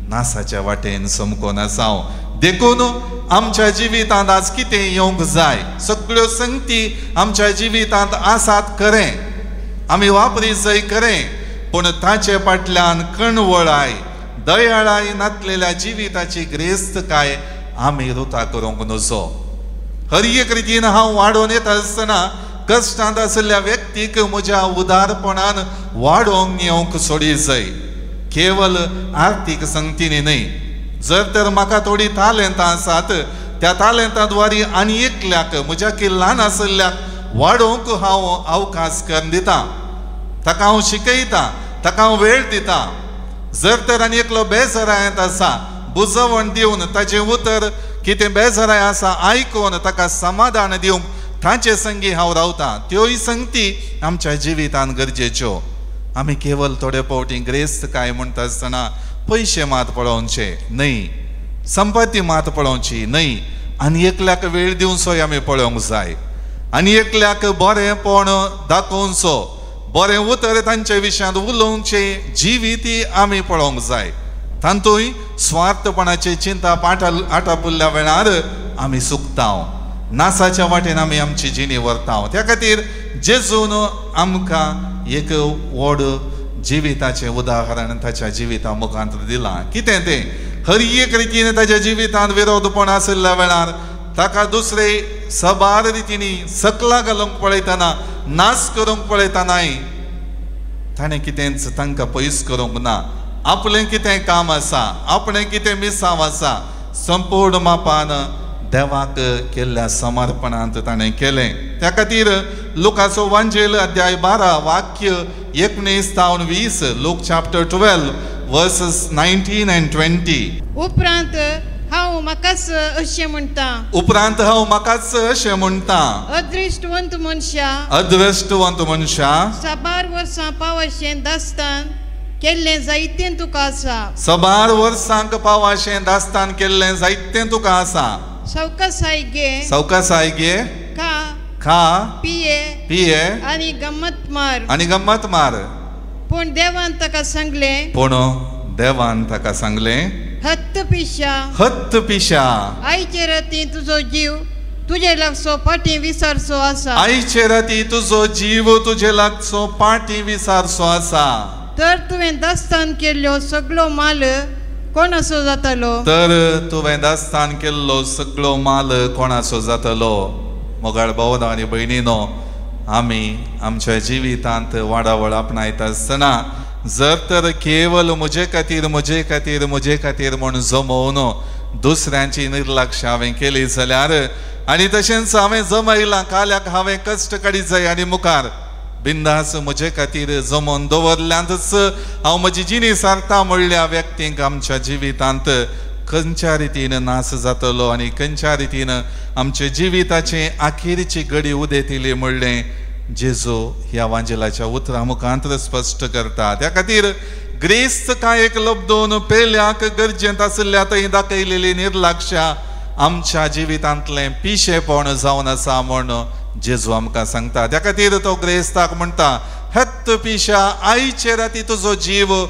नासाच्या वाटेन समकोन आसाव. देखून आमच्या जिवितांत आज कितें येवंक जाय, सगळ्यो संगती आमच्या जिवितांत आसात खरें, आमी वापरी जाय खरें, पूण ताचे फाटल्यान कणवळाय, दयाळाय नातलेल्या जिविताची ग्रेस्तकाय आमी रुता करूंक नजो. हर एक रितीन हांव वाडोवन येता आसतना कश्टांत आशिल्ल्या व्यक्तीक म्हज्या उदारपणान वाडोवंक येवंक सोडी जाय, केवल आर्थीक संगतीनी न्हय. जर तर म्हाका थोडी तालेंतां आसात, त्या तालेंतां द्वारी आनी एकल्याक म्हज्या की ल्हान आशिल्ल्याक वाडोवंक हांव अवकाश करून दिता, ताका हांव शिकयता, ताका हांव वेळ दिता. जर तर आनी एकलो बेजारायत आसा, बुजवण दिवन ताचें उतर कितें बेजाराय आसा आयकून ताका समाधान दिवंक ताचे संगी हांव रावता. त्योय संगती आमच्या जिवितान गरजेच्यो. आमी केवल थोडे फावटी ग्रेस्त काय म्हणटा आसतना पयशे मात पळोवचे न्हय, संपत्ती मात पळोवची न्हय, आनी एकल्याक वेळ दिवचोय आमी पळोवंक जाय, आनी एकल्याक बरेंपण दाखोवचो, बरें उतर तांच्या विशयांत उलोवचें जिविती आमी पळोवंक जाय. तातूंय स्वार्थपणाची चिंता आटापुल्ल्या वेळार आमी सुकता, नासाच्या वाटेन आमी आमची जिणी व्हरता. त्या खातीर जेजून आमकां एक व्हड जिविताचें उदाहरण ताच्या जिविता मुखांत दिलां. कितें तें? हर एक रितीन ताच्या जिवितांत विरोधपण आशिल्ल्या वेळार ताका दुसरे सबार रितींनी सकला घालूंक पळयतना, नाश करूंक पळयतनाय ताणें कितेंच तांकां पयस करूंक ना. आपलें कितें काम आसा, आपणें कितें मिसांव आसा, संपूर्ण मापान देवाक केल्ल्या समर्पणांत ताणें केलें. त्या खातीर लुकाचो वांजेल अध्याय 12 वाक्य 19 तावन 20, Luke chapter 12 verses 19 and 20. उपरांत हांव म्हाकाच अशें म्हणटा, उपरांत हांव म्हाकाच अशें म्हणटा, अदृश्टवंत मनशा, अदृश्टवंत मनशा, साबार वर्सां पावशें दास्तान केल्लें जायतें तुका आसा, साबार वर्सांक पावशें दास्तान केल्लें जायतें तुका आसा, सवकासाय घे, सवकासाय घे, खा पिये पिये आनी गम्मत मार आनी गम्मत मार. पूण देवान ताका सांगलें, पूण देवान ताका सांगलें, हत्त पिशा, हत्त पिशा, आयचे राती तुजो जीव तुजे लागचो पाटी विसारचो आसा, आयचे राती तुजो जीव तुजे लागचो पाटी विसारचो आसा. तर तुवें दास्तान केल्लो सगळो माल कोणाचो जातलो? तर तुवें दास्तान केल्लो सगळो माल कोणाचो जातलो? मोगाळ भावना आनी भयणीनो, आमी आमच्या जिवितांत वाडावळ आपणायता आसतना जर तर केवल म्हजे खातीर म्हजे खातीर म्हजे खातीर म्हूण जमोवन दुसऱ्यांची निर्लक्ष हांवें केली जाल्यार, आनी तशेंच हांवें जमयलां काल्याक हांवें कश्ट काडीत जाय आनी मुखार बिंदास म्हजे खातीर जमोवन दवरल्यांतच हांव म्हजी जिणी सारता म्हणल्या व्यक्तींक आमच्या जिवितांत खंयच्या रितीन नास जातलो आनी खंयच्या रितीन आमच्या जिविताचे आखेरीची घडी उदेतली म्हणलें जेजू ह्या वांजेलाच्या उतरां मुखांत स्पश्ट करता. त्या खातीर ग्रेस्त कांय एक लब्दोन पेल्याक गरजेंत आशिल्ल्या थंय दाखयलेली निर्लक्षा आमच्या जिवितांतलें पिशेपण जावन आसा म्हूण जेजू आमकां सांगता. त्या खातीर तो ग्रेस्ताक म्हणटा, हत्त पिशा, आयचे राती तुजो जीव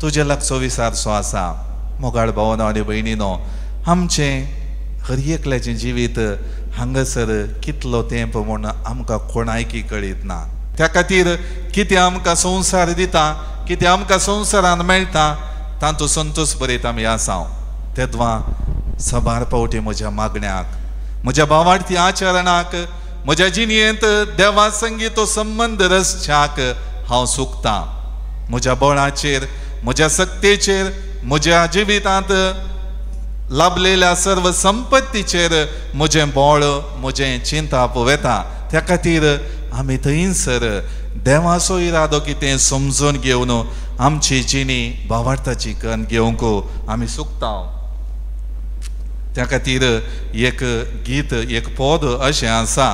तुजे लागचो विसारचो आसा. मोगाळ भावना आनी भयणीनो, आमचें हर एकल्याचें जिवीत हांगासर कितलो तेंप म्हूण आमकां कोणायकी कळीत ना. त्या खातीर कितें आमकां संवसार दिता, कितें आमकां संवसारान मेळटा तातूंत संतोश बरयत आमी आसा. तेद्वां साबार पावटी म्हज्या मागण्याक, म्हज्या भावार्थी आचरणाक, म्हज्या जिणेंत देवा संगी तो संबंद रचच्याक हांव चुकतां. म्हज्या बळाचेर, म्हज्या सक्तेचेर, म्हज्या जिवितांत लाभलेल्या सर्व संपत्तीचेर म्हजें बळ, म्हजें चिंताप वेता. त्या खातीर आमी थंयसर देवाचो इरादो कितें समजून घेवन आमची जिणी भावार्थाची कन्न घेवंक आमी चुकता. त्या खातीर एक गीत, एक पद अशें आसा,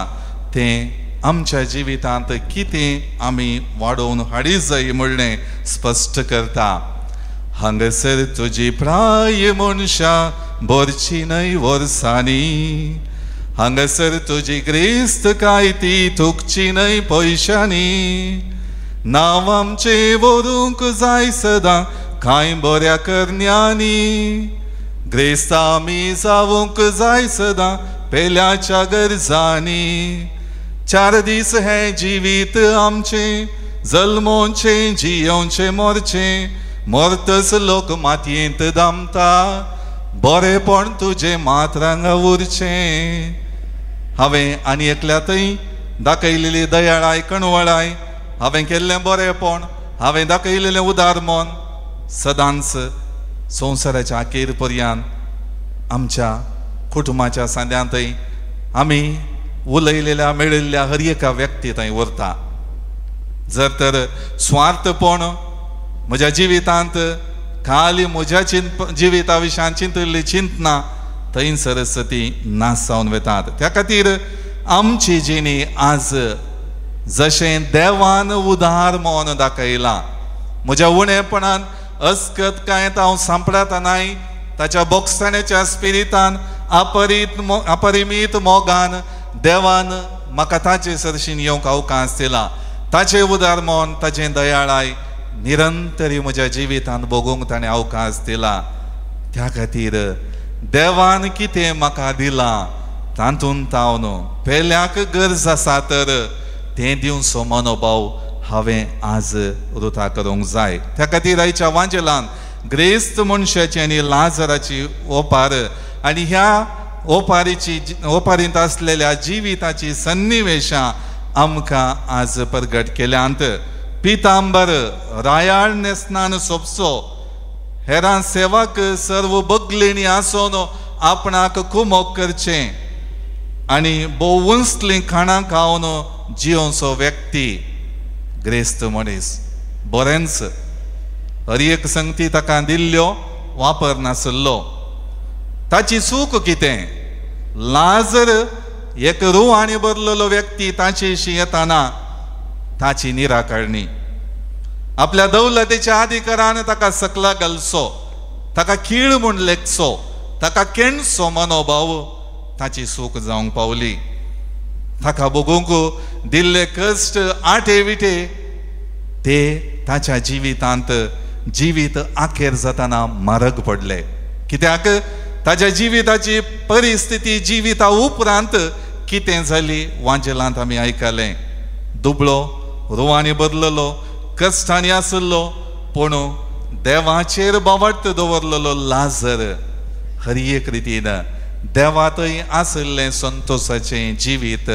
तें आमच्या जिवितांत कितें आमी वाडोवन हाडी जाय म्हणलें स्पश्ट करता. हांगासर तुजी प्राय मनशां भरची न्हय वर्सांनी, हांगासर तुजी ग्रेस्त काय ती थुकची न्हय पयशांनी, नांव आमचें व्हरूंक जाय सदां कांय बऱ्या करण्यांनी, ग्रेस्त आमी जावंक जाय सदां पेल्याच्या गरजांनी. चार दीस हें जिवीत आमचें, जल्मोचें जियोवचें मोरचें, मरतच लोक मातयेंत दामता, बरेपण तुजें मात रांगा उरचें. हांवें आनी एकल्या थंय दाखयलेली दयाळाय कणवळाय, हांवें केल्लें बरेपण, हांवें दाखयलेलें उदार मन सदांच संवसाराच्या अखेर पर्यंत आमच्या कुटुंबाच्या सांद्यांतय आमी उलयलेल्या मेळिल्ल्या हर एका व्यक्ती थंय उरता. जर तर स्वार्थपण म्हज्या जिवितांत खाली म्हज्या जिविता विशयान चिंतिल्ली चिंतना थंयसरच ती नाश जावन वेतात. त्या खातीर आमची जिणी आज जशें देवान उदार मन दाखयलां, म्हज्या उणेपणान अस्कत कांय हांव सांपडता नाय, ताच्या बोगसाण्याच्या स्पिरितान अपरिमीत मोगान देवान म्हाका ताचे सरशीन येवंक अवकाश दिला. ताचें उदार मन, ताचें दयाळाय निरंतरी म्हज्या जिवितांत भोगूंक ताणें अवकाश दिला. त्या खातीर देवान कितें म्हाका दिलां तातूंत हांव पेल्याक गरज आसा तर तें दिवचो मनोभाव हांवें आज रुथा करूंक जाय. त्या खातीर आयच्या वांजेलान ग्रेस्त मनशाची आनी लाजराची ओपार आनी ह्या ओपारीची ओपारींत आसलेल्या जिविताची सन्निवेशां आमकां आज परगट केल्यांत. पितांबर रायाळ न्हेसनान सोबसो, हेरां सेवाक सर्व बगलेणी आसून आपणाक कुमोक करचें आनी भोव उंचलीं खाणां खावन जियोवचो व्यक्ती ग्रेस्त मनीस. बरेंच हर एक संगती ताका दिल्ल्यो वापर नासलो. ताची चूक कितें? लाजर एक रुवाणी बरलेलो व्यक्ती ताचेशी येताना ताची निराकारणी आपल्या दौलतेच्या अधिकारान ताका सकला घालचो, ताका खीळ म्हूण लेखचो, ताका केणचो मनोभाव ताची चूक जावंक पावली. ताका भोगूंक दिल्ले कश्ट आटे विटे ते ताच्या जिवितांत जिवीत आखेर जाताना म्हारग पडले. कित्याक ताच्या जिविताची परिस्थिती जिविता उपरांत कितें जाली वांजेलांत आमी आयकलें. दुबळो, रुवांनी बदललो, कश्टांनी आसलो, पूण देवाचेर बावट दवरलेलो लाजर हर एक रितीन देवा थंय आशिल्लें संतोशाचें जिवीत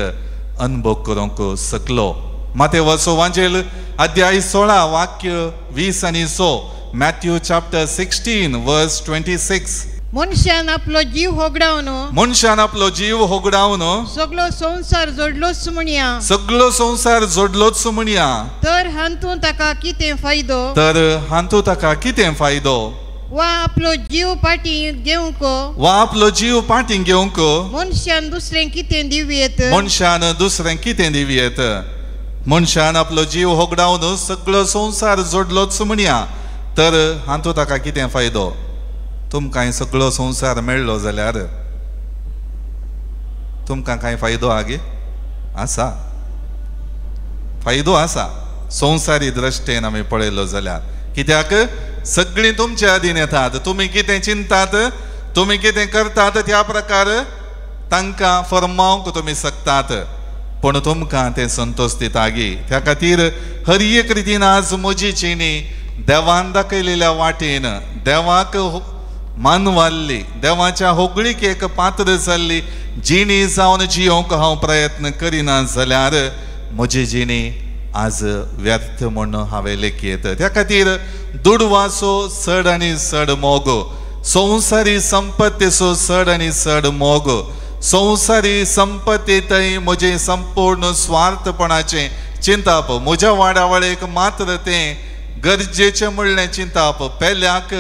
अनुभव करूंक शकलो. मातेवाचो वांजेल अध्याय 16 वाक्य 20 आनी 100, मॅथ्यू चॅप्टर 16 वर्स 26. मनशान आपलो जीव होगडावन, मनशान आपलो जीव होगडावन सगळो संवसार जोडलोच म्हणया, सगळो संवसार जोडलोच म्हणया, तर हातूंत ताका कितें फायदो, तर हातूंत ताका कितें फायदो, वा आपलो जीव पाटी घेवंक, वा आपलो जीव पाटी घेवंक मनशान दुसरें कितें दिवयेत, मनशान दुसरें कितें दिवयेत. मनशान आपलो जीव होगडावन सगळो संवसार जोडलोच म्हणया, तर हातूंत ताका कितें फायदो. तुमकां सगळो संवसार मेळ्ळो जाल्यार तुमकां कांय फायदो आगे आसा? फायदो आसा संवसारी दृश्टेन आमी पळयलो जाल्यार. कित्याक सगळीं तुमचे अधीन येतात, तुमी कितें चिंतात, तुमी कितें करतात त्या प्रकार तांकां फरमावंक तुमी शकतात, पूण तुमकां तें संतोश दिता गी. त्या खातीर हर एक रितीन आज म्हजी जिणी देवान दाखयलेल्या वाटेन देवाक मानवाल्ली, देवाच्या होगळीक एक पात्र जाल्ली जिणी जावन जियोंक हांव प्रयत्न करिना जाल्यार म्हजी जिणी आज व्यर्थ म्हूण हांवें लेखयेत. त्या खातीर दुडवाचो चड आनी चड मोग, संवसारी संपत्तीचो चड आनी चड मोग, संवसारी संपत्ती थंय म्हजें संपूर्ण स्वार्थपणाचें चिंताप, म्हज्या वाडावळेक मात्र तें गरजेचें म्हणलें चिंताप, पेल्याक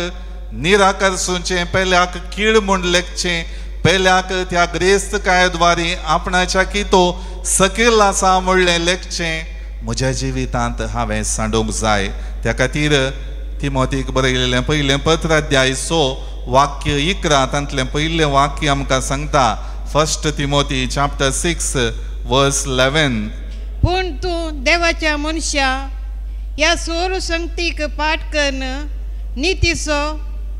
निराकरसूचें, पेल्याक कीड म्हूण लेखचें, पेल्याक त्या ग्रेस्तकायद्वारी आपणाच्या कितो सकयल आसा म्हणलें लेखचें म्हज्या जिवितांत हांवें सांडूंक जाय. त्या खातीर तिमोतीक बरयलेलें पयलें पत्र अध्याय 6 वाक्य 11 तांतलें पयलें वाक्य आमकां सांगता, 1 तिमोती चॅप्टर 6 वर्स 11. पूण तूं देवाच्या मनशा ह्या सोर संगतीक पाठ करून नितीचो,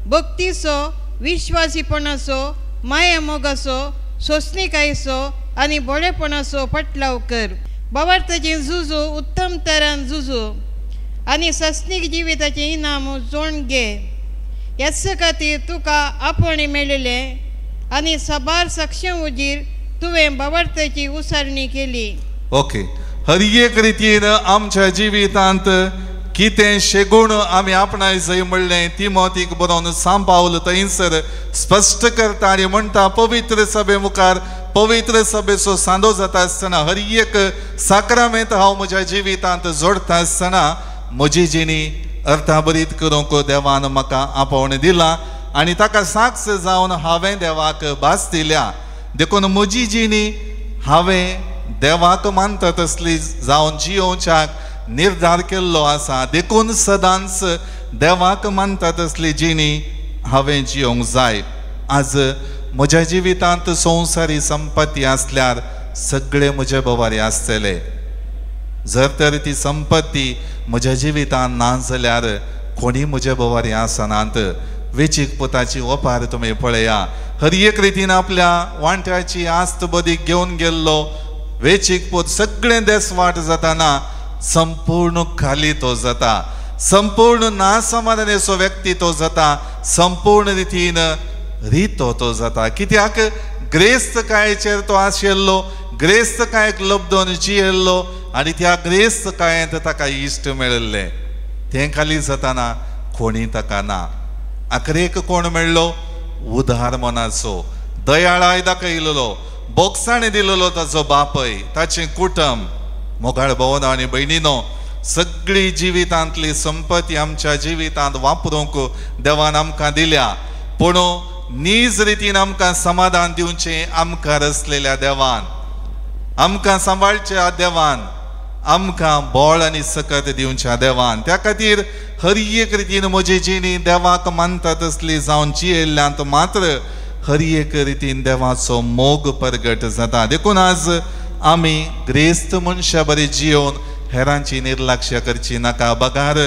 भक्तीचो, विश्वासीपणाचो, माया मोगाचो, सोंसणीकायेचो आनी बरेपणाचो पटलाव कर. बाबार्थाचें झुजू उत्तम तरान झुजू आनी सस्नीक जिविताचें इनाम जोड घे. ह्याच खातीर तुका आपोवणें मेळिल्लें आनी साबार सक्षम उजीर तुवें बाबार्थाची उसारणी केली. ओके, हर एक रितीन आमच्या जिवितांत कितें शेगूण आमी आपणाय जाय म्हणलें तिमोतीक बरोवन सांपावल थंयसर स्पश्ट करता आनी म्हणटा पवित्र सभे मुखार पवित्र सभेचो सांदो जाता आसतना हर एक साक्रामेंत हांव म्हज्या जिवितांत जोडटा आसतना म्हजी जिणी अर्थाभरीत करूंक देवान म्हाका आपोवणें दिलां आनी ताका साक्ष जावन हांवें देवाक भास दिल्या. देखून म्हजी जिणी हांवें देवाक मानता तसली जावन जियोवच्याक निर्धार केल्लो आसा. देखून सदांच देवाक मानता तसली जिणी हांवें जियोंक जाय. आज म्हज्या जिवितांत संवसारी संपत्ती आसल्यार सगळे म्हजे बवारी आसतले. जर तर ती संपत्ती म्हज्या जिवितांत ना जाल्यार कोणी म्हजे बवारी आसनात. वेचीक पुताची ओपार तुमी पळया, हर एक रितीन आपल्या वांट्याची आस्त बदीक घेवन गेल्लो वेचीक पूत सगळें देस वाट जाताना संपूर्ण खाली तो जाता, संपूर्ण नासमाधानेचो व्यक्ती तो जाता, संपूर्ण रितीन रितो तो जाता. कित्याक ग्रेस्तकायेचेर तो आशिल्लो, ग्रेस्तकायेक लब्दोन जियेल्लो आनी त्या ग्रेस्तकायेंत ताका इश्ट मेळिल्लें. तें खाली जाताना कोणी ताका ना. आखरेक कोण मेळ्ळो? उदार मनाचो, दयाळाय दाखयलेलो, बोगसाणे दिलेलो ताचो बापय, ताचें कुटुंब. मोगाळ भोवन आनी भयणीनो, सगळी जिवितांतली संपत्ती आमच्या जिवितांत वापरूंक देवान आमकां दिल्या, पूण नीज रितीन आमकां समाधान दिवचें आमकां रचलेल्या देवान, आमकां सांबाळच्या देवान, आमकां बळ आनी सकत दिवच्या देवान. त्या खातीर हर एक रितीन म्हजी जिणी देवाक मानता तसली जावन जियेल्ल्यांत मात्र हर एक रितीन देवाचो मोग परगट जाता. देखून आज आमी ग्रेस्त मनशा बरी जियोवन हेरांची निर्लक्ष करची नाका, बगार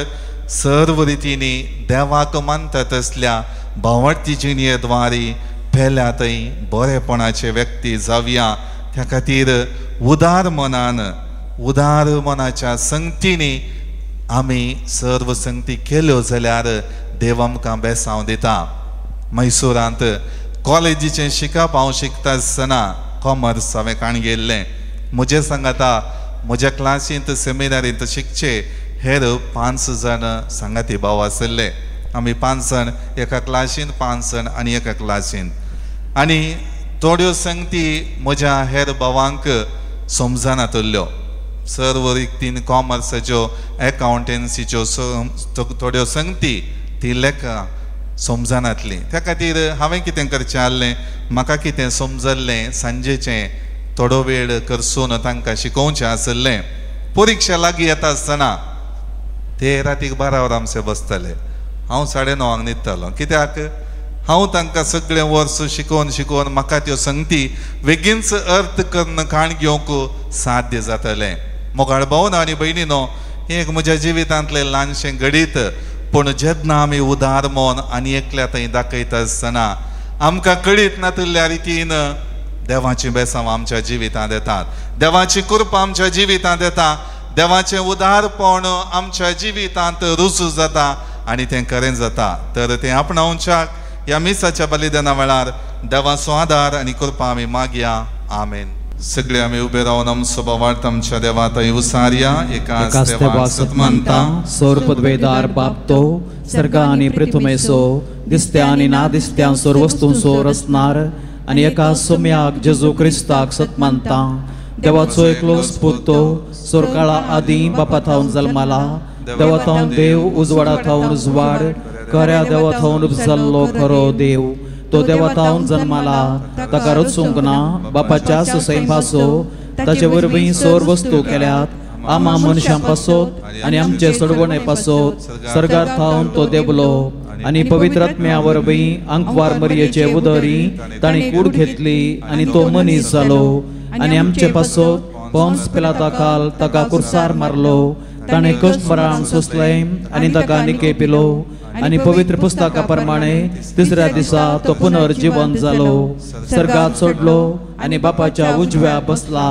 सर्व रितींनी देवाक मानता तसल्या भावार्थी जिणये द्वारी पेल्या थंय बरेपणाचे व्यक्ती जावया. त्या खातीर उदार मनान, उदार मनाच्या संगतींनी आमी सर्व संगती केल्यो जाल्यार देव आमकां बेसांव दिता. मैसुरांत कॉलेजीचें शिकप हांव शिकता आसतना कॉमर्स हांवें काण गेल्लें. म्हजें सांगाता म्हज्या क्लासींत सेमिनारींत शिकचे हेर 5 जाण सांगाती भाव आशिल्ले. आमी 5 जाण एका क्लासींत, 5 जाण आनी एका क्लासींत. आनी थोड्यो संगती म्हज्या हेर भावांक समजनातल्यो. सर्व रितीन कॉमर्साच्यो एकावंटन्सीच्यो थोड्यो संगती ती लेखा समजनातली. त्या खातीर हांवें कितें करचें आहलें, म्हाका कितें समजल्लें सांजेचें थोडो वेळ करसून तांकां शिकोवचें आसलें. परिक्षा लागीं येता आसतना ते रातीक 12 वरां आमचे बसताले, हांव 9:30 न्हिदतालो. कित्याक हांव तांकां सगळें वर्स शिकोवन शिकोवन म्हाका त्यो संगती बेगीनच अर्थ करून काण घेवंक साध्य जातलें. मोगाळ भावना आनी भयणीनो, हें एक म्हज्या जिवितांतलें ल्हानशें घडीत, पूण जेन्ना आमी उदार मन आनी एकल्या थंय दाखयता आसतना आमकां कळीत नातिल्ल्या रितीन देवाची बेसांव आमच्या जिवितांत येतात, देवाची कृपा आमच्या जिवितांत येता, देवाचें उदारपण आमच्या जिवितांत रुजू जाता आनी तें खरें जाता. तर तें आपणावच्याक ह्या मिसाच्या बलिदाना वेळार देवाचो आदार आनी कृपा आमी मागया. आमेन. सगळे आमी उबे रावन आमचो भावार्थ आमच्या देवा थंय उसारया. एकाच देवाक सतमानता, सौर पदवेदार बाप तो सर्गा आनी पृथ्वीचो दिसत्या आनी ना दिसत्या सोर वस्तूंचो रचणार आनी एका सोम्याक जेजू क्रिस्ताक सतमानता. देवाचो एकलोच पूत तो सोरकाळा आदीं बापा थावन जल्माला, देवा थावन देव, उजवाडा थावन उजवाड, खऱ्या देवा थावन उपजल्लो खरो देव. तो देवा थावन जन्माला, ताका रचूंक ना, बापाच्या सैंभासो ताचे वरवीं सोर वस्तू केल्यात. आमा मनशां पासत आनी आमचे सोडवणे पासत सर्गार थावन तो देवलो आनी पवित्र आत्म्या वरवीं आंकवार मरयेचे उदरी ताणी कूड घेतली आनी तो मनीस जालो आनी आमचे पासत पोन्स पिलाता खाल ताका कुर्सार मारलो. ताणें कश्ट मरण सोंसलें आनी ताका निके पिलो आनी पवित्र पुस्तका प्रमाणे तिसऱ्या दिसा तो पुनर्जिवन जालो, सर्गात सोडलो आनी बापाच्या उजव्या बसला.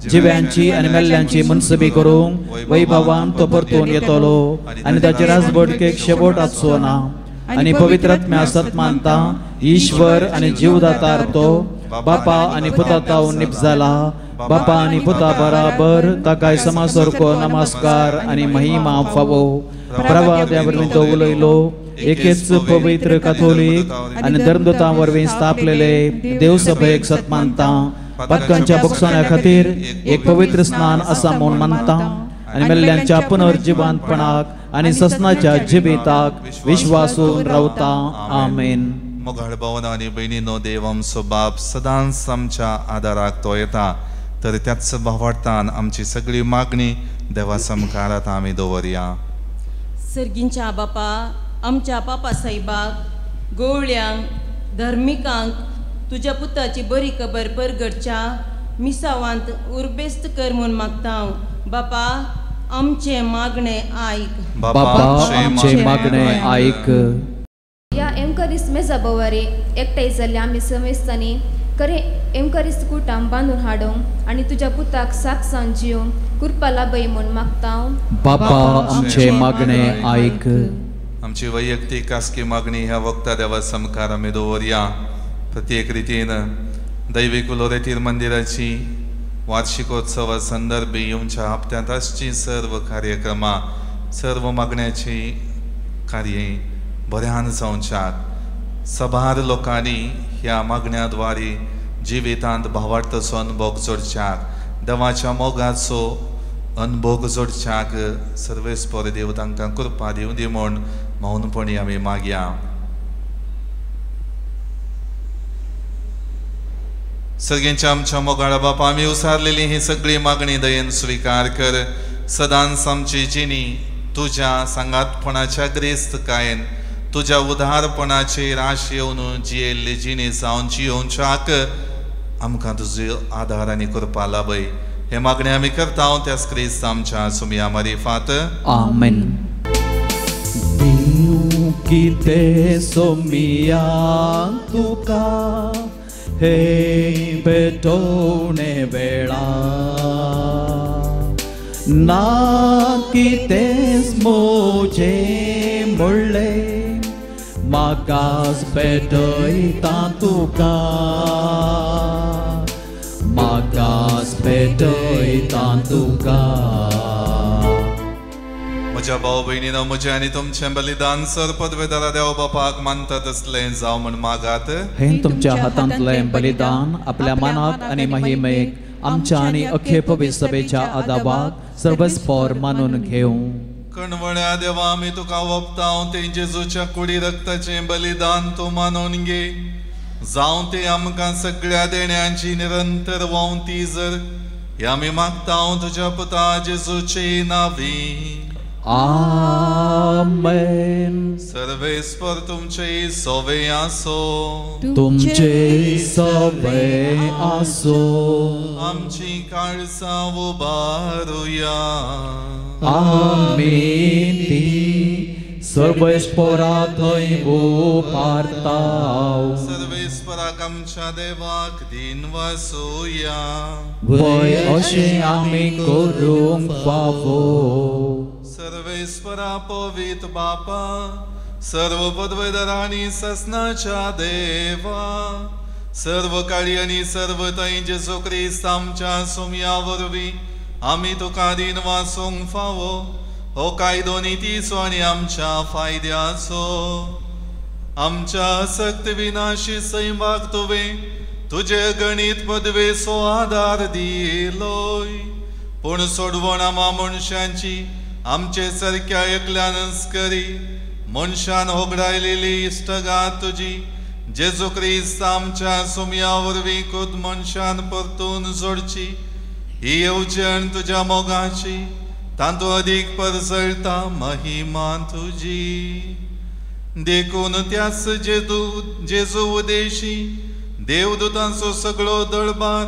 जिव्यांची आनी मेल्ल्यांची मनसबी करूंक वैभवान तो परतून येतलो आनी ताचे राजवटकेक शेवट आसचो ना. आनी पवित्र आत्म्या सतमानता ईश्वर आनी जीवदातार तो बापा आनी पुता थावन निपजाला. बापा आनी पुता बराबर ताकाय समासारको नमस्कार आनी महिमा फावो. प्रवाद्या वरवीं तो उलयलो. एकेच पवित्र काथोलीक आनी धर्मदूतां वरवीं स्थापलेले देवसभेक सतमानता. पातकांच्या बक्षाण्या खातीर एक पवित्र स्नान आसा म्हूण मानता आनी मेल्ल्यांच्या पुनर्जिवंतपणाक आनी ससनाच्या जिविताक विश्वासून रावता. आमेन. मोगाळ भावना आनी भयणीनो, देव आमचो बाप सदांच आमच्या आदाराक तो येता. तर त्याच भावार्थान आमची सगळी मागणी देवा सामकार आतां आमी दवरया. सर्गींच्या बापा, आमच्या पापा साहेबाक, गोवळ्यांक, धर्मिकांक तुज्या पुताची बरी खबर परगटच्या मिसावांत उर्बेस्त कर म्हूण मागता. बापा आमचें मागणें आयक. बापा आमचें मागणें आयक. ह्या एमकरीस मेजा बोवारी एकठांय जाल्ल्या आमी समेस्तांनी खरें एमकरीस कुटाम बांदून हाडूंक आनी तुज्या पुताक साक जावन जिवंक कृपा लाभय म्हूण मागता. बापा आमचें मागणें आयक. आमची वैयक्तीक खासगी मागणी ह्या वखता देवा सामकार आमी दवरया. प्रत्येक रितीन दैवीक लोरेतीर मंदिराची वार्षिकोत्सवा संदर्भी येवच्या हप्त्यांत आसची सर्व कार्यक्रमां, सर्व मागण्याची कार्य बऱ्यान जावच्याक सभार लोकांनी ह्या मागण्या द्वारे जिवितांत भावार्थाचो अनुभव जोडच्याक, देवाच्या मोगाचो अनुभव जोडच्याक सर्वेस्पर देव तांकां कृपा दिवं दी म्हूण मौनपणी आमी मागया. सगळ्यांच्या आमच्या मोगाळा बापा, आमी उसारलेली ही सगळी मागणी दयेन स्विकार कर. सदांच आमची जिणी तुज्या सांगातपणाच्या ग्रेस्तकायेन, तुज्या उदारपणाचेर आश येवन जियेल्ली जिणी जावन जियोवच्याक आमकां तुजो आदार आनी कृपा लाभय. हे मागणें आमी करता त्याच क्रिस्त आमच्या सुमया मारिफात. आमेन. दिवं कितें सोमिया तुका हे भेटोवणे वेळा, ना कितेंच म्हजें म्हणलें म्हाकाच भेटयता तुका, म्हाकाच भेटयता तुका. म्हज्या भाव भयणीनो, म्हजें आनी तुमचें बलिदान सर पदवेदारा देव बापाक मानता तसलें जावं म्हण मागात. हें तुमच्या हातांतलें बलिदान आपल्या मनाक आनी महिमेक आमच्या आनी अख्खे पवित्र सभेच्या आदाबाक सर्वस्पोर मानून घेवं. कणवळ्या देवा, आमी तुका वपता तें जेजूच्या कुडी रक्ताचें बलिदान तूं मानून घे. जावं तें आमकां सगळ्या देण्यांची निरंतर व्हांवती जर हे आमी मागता तुज्या पुता जेजूचे नावी. आमेन. सर्वेस्पर तुमचे सोवे आसो. तुमचे सोवे आसो. आमची काळसां उबारुया. आमी ती सर्वेस्परा थंय उबारताव. सर्वेस्पराक आमच्या देवाक दिन वासुया. वय अशें आमी करूंक फावो. सर्वेस्परा पवित्र बापा, सर्व पदवेदारांनी ससनाच्या देवा, सर्व काळी आनी सर्व थंय जेजू क्रिस्त आमच्या सोमया वरवीं आमी तुका दिन वासूंक फावो. हो कायदो नितीचो आनी आमच्या फायद्याचो. आमच्या सक्त विनाशी सैमाक तुवें तुजे गणीत पदवेचो आदार दिलोय, पूण सोडवण आमा मनशांची आमचे सारक्या एकल्यानच करी. मनशान होगडायलेली इश्टगात तुजी जेजू क्रिस्त आमच्या सोमया वरवीं खुद मनशान परतून जोडची. ही येवजण तुज्या मोगाची, तातूंत अदीक परजळटा महिमा तुजी. देखून त्याच जेजू उदेशी देवदूतांचो सगळो दळबार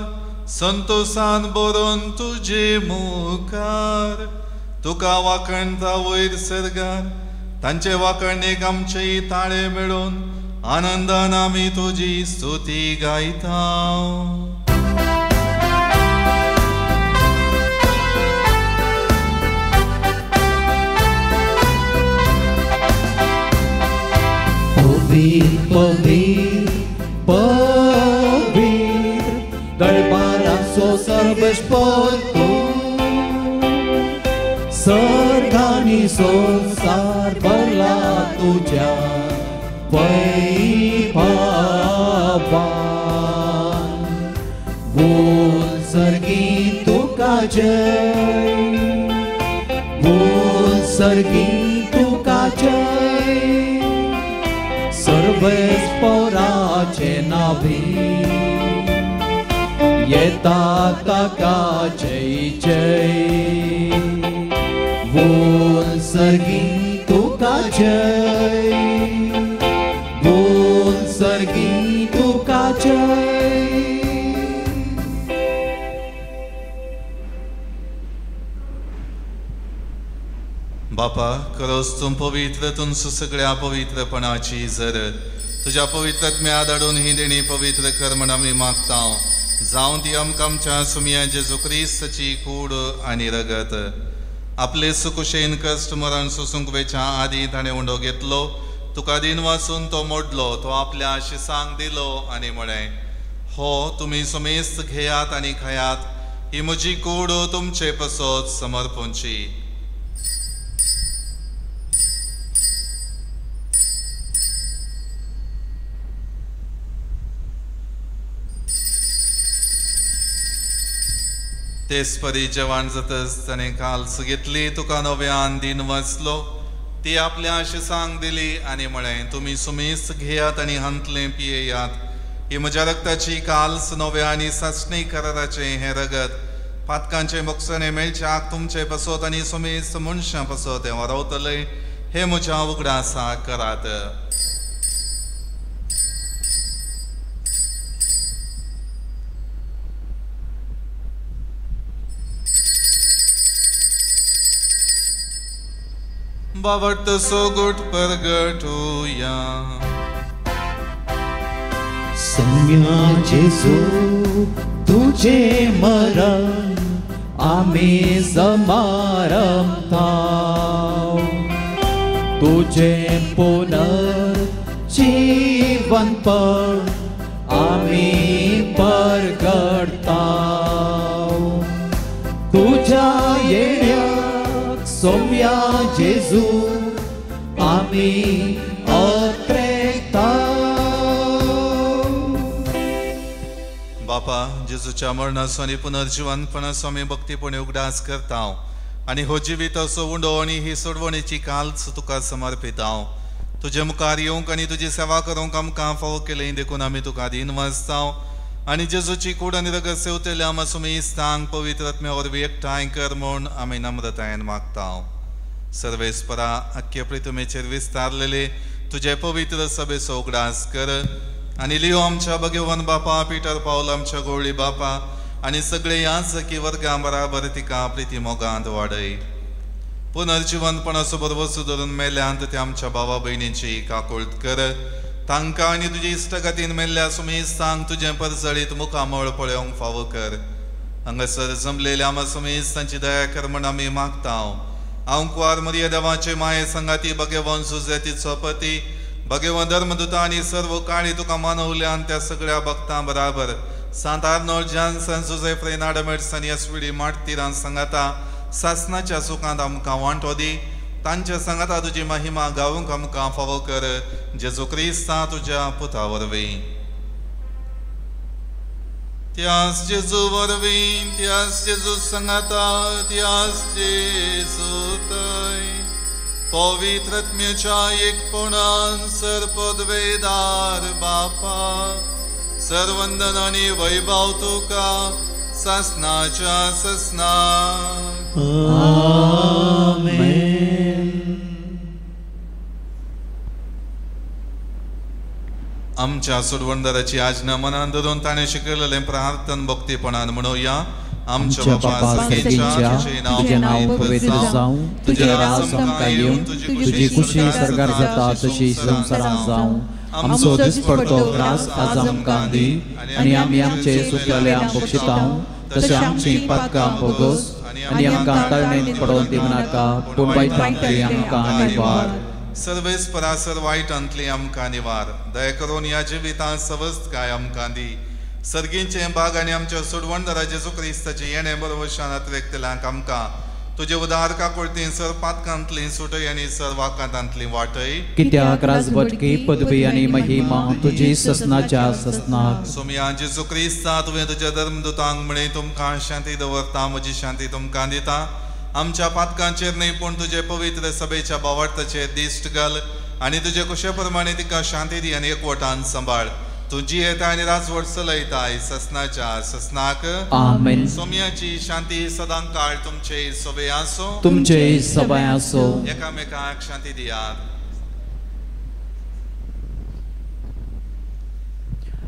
संतोसान बरोवन तुजे मुखार तुका वाखणता वयर सर्गार. तांचे वाखणेक आमचे ताळे मेळोवन आनंदान आमी तुजी स्तुती गायता. पवित्र पवित्र पवित्र दरबाराचो सर्वस्पोर तूं, सर्गानी संवसार भरला तुज्या वैभवान. बोल सर्गी तुका जय, बोल सर्गी तुका जय, सर्वेस्पराचे नावी येता ताका जय जय. बोल सर्गी तुका जय, बोल सर्गी तुका जय. बापा, खरोच तूं पवित्र, तुमचो सगळ्या पवित्रपणाची जर तुज्या पवित्रत्म्या धाडून ही देणी पवित्र कर म्हण आमी मागता. जावं ती आमकां आमच्या सुमया जेजू क्रिस्ताची कूड आनी रगत. आपले सुकुशेन कश्ट मरण सोसूंक वेच्या आदी ताणें उंडो घेतलो, तुका दिन वाचून तो मोडलो, तो आपल्या शिसांक दिलो आनी म्हळें, हो तुमी सुमेस्त घेयात आनी खायात, ही म्हजी कूड तुमचे पसत समर्पणची. तेच परी जेवण जातच ताणें काल्स घेतली, तुका नव्यान दिन वाचलो, ती आपल्या शिसांक दिली आनी म्हळें, तुमी सुमेस्त घेयात आनी हांतलें पियेयात, ही म्हज्या रक्ताची काल्स नव्या आनी सासणी कराराचें हें रगत पातकांचें मोक्षणें मेळच्याक तुमचे पसत आनी सुमेस्त मनशां पसत हें वारवतलें. हें म्हज्या उगडासाक करात. बावट सोगूट परगटुया. सम्या जेजू तुझे मरण आमी समारंभताव, तुझे पुनर्जीवनपण आमी परगटताव. तुझ्या येण्याक सोम्या जेजू आमी अत्रेताव. बापा, जेजूच्या मरणाचो आनी पुनर्जिवनपणाचो आमी भक्तीपणी उगडास करता आनी हो जिविताचो उंडो आनी ही सोडवणेची काल्च तुका समर्पिता. तुजे मुखार येवंक आनी तुजी सेवा करूंक आमकां फावो केली देखून आमी तुका दीन वाचता आनी जेजूची कूड आनी रगत सेवतल्या आमसुमेस्तांक पवित्र आत्म्या वरवीं एकठांय कर म्हूण आमी नम्रतायेन मागता. सर्वेस्परा आख्खे प्रितुमेचेर विस्तारलेले तुजे पवित्र सभेचो उगडास कर आनी लियो आमच्या भगवान बापा, पिटर पावल आमच्या गोळी बापा आनी सगळे याचकी वर्गां बराबर तिका प्रिती मोगांत वाडय. पुनर्जिवनपणाचो बरवसो धरून मेल्यांत ते आमच्या भावा भयणींची काकुळट कर. तांकां आनी तुजी इश्टगतीन मेल्ल्या सुमेस्तांक तुजें परजळीत मुखामळ पळोवंक फावो कर. हांगासर जमलेल्या आमा सुमेस्तांची दया कर म्हूण आमी मागता. हांव कुवार मरिया देवाचे माये संगाती भगवान सुजेतीचो पती भगवान धर्मदूता आनी सर्व काळी तुका मानवल्यान त्या सगळ्या भक्तां बराबर सांत आर्नोल्ड जॉन्सन, जुझे फ्रेनाड मेडसन, एस.वी.डी. मार्टिरान सांगाता सासनाच्या सुखांत आमकां वांटो दी. तांच्या सांगाता तुजी महिमा गावूंक आमकां फावो कर. जेजू क्रिस्ता तुज्या पुता वरवीं. त्यास जेजू वरवीं, त्यास जेजू सांगाता, त्यास जेजू थंय पवित्र आत्म्याच्या एकपणान सर्पद्वेदार बापा, सर्वंदन आनी वैभव तुका सासनाच्या सासनाक. आमेन. आमच्या सोडवणदाराची आज्ञा मनान धरून ताणें शिकयलेलें प्रार्थन भक्तीपणान म्हणुया. आमच्या बापा सर्गेच्या, तुजें नांव पवित्र जावं, तुजें राज आमकां येवं, तुजी खुशी सर्गार जाता तशी संवसारांत जावं. आमचो दिसपडतो ग्रास आज आमकां दी आनी आमी आमचे सुकलेल्या बक्षितां तशें आमची पातकां भोगोस आनी आमकां तळणेंत पडोवन दिवनाका, पूण वायटांतली आमकां निवार. सर्वेस्परा वायटांतली आमकां निवार. दया करून ह्या जिवितांत सवस्तकाय आमकां दी. सर्गींचे बाग आनी आमच्या सोडवणदारा जेजू क्रिस्ताचे येणे बरोवशान अतिरेकतल्यांक आमकां तुजे उदार काकुळतीन सर पातकांतली सुटय आनी सर वाकांतांतली वाटय. कित्याक राजवटकी पदवी आनी महिमा तुजी ससनाच्या ससनाक. सोमया जेजू क्रिस्ता, तुवें तुज्या धर्मदूतांक म्हळें, तुमकां शांती दवरता, म्हजी शांती तुमकां दिता. आमच्या पातकांचेर न्हय पूण तुजे पवित्र सभेच्या बावार्थाचेर दिश्ट घाल आनी तुजे कुशे प्रमाणे तिका शांती दी आनी एकवटान सांबाळ. तुजी येता आनी राजवट चलयताय ससनाच्या ससनाक. आमेन. सोम्याची शांती सदां काळ तुमचे सोबे आसो, तुमचे सबाय आसो. एकामेकाक शांती दियात.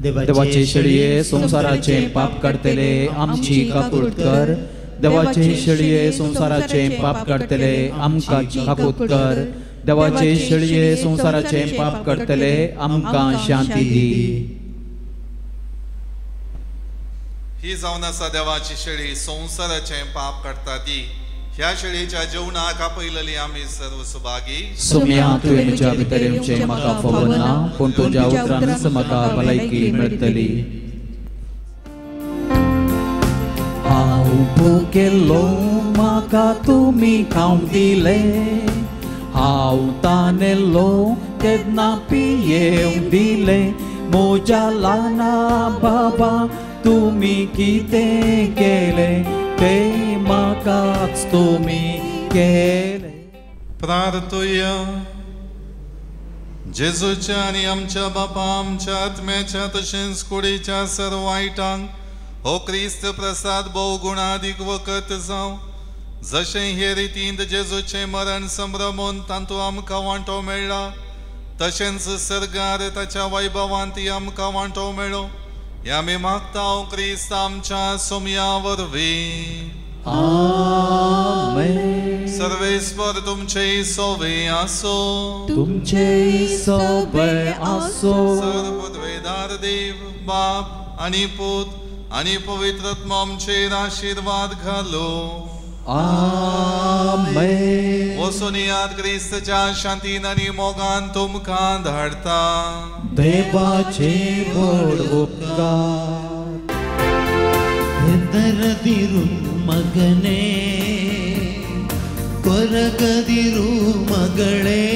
देवाचे शेळये संवसाराचे पाप काडटले आमची काकूट कर. देवाचे शेळये संवसाराचे पाप काडटले आमकां काकूट कर. देवाचे शेळये संवसाराचे पाप काडटले आमकां शांती दी. ही जावन आसा देवाची शेळी, संवसाराचे पाप काडटा ती. ह्या शेळीच्या जेवणाक आपयलेली आमी सर्व सुभागी. सोम्या, तुवें म्हज्या भितर येवचें म्हाका फावना, पूण तुज्या उतरानच म्हाका भलायकी मेळटली. हांव भुकेल्लो म्हाका तुमी खावंक दिलें, हांव तानेल्लो तेन्ना पियेवंक दिलें. म्हज्या ल्हाना बाबा तुमी कितें केलें तें म्हाकाच तुमी केलें. प्रार्थुया. जेजूच्या आनी आमच्या बापा आमच्या आत्म्याच्या तशेंच कुडीच्या सर्व वायटांक हो क्रिस्त प्रसाद भोवगुणादीक वखत जावं. जशें हे रितींत जेजूचें मरण संभ्रमून तातूंत आमकां वांटो मेळ्ळा, तशेंच सर्गार ताच्या वैभवांत आमकां वांटो मेळो. हे आमी मागता क्रिस्त आमच्या सोमया वरवीं. आमेन। सर्वेस्पर तुमचे सोवे आसो। तुमचे सोबे आसो। सर्वपदवेदार देव बाप आनी पूत आनी पवित्र आत्मा आमचेर आशिर्वाद घालो। आमेन। वचून याद क्रिस्तच्या शांतीन आनी मोगान तुमकां धाडटा। देवाचे व्हड उपकार। ಹೆದರದಿರು ಮಗನೇ, ಕೊರಗದಿರು ಮಗಳೇ,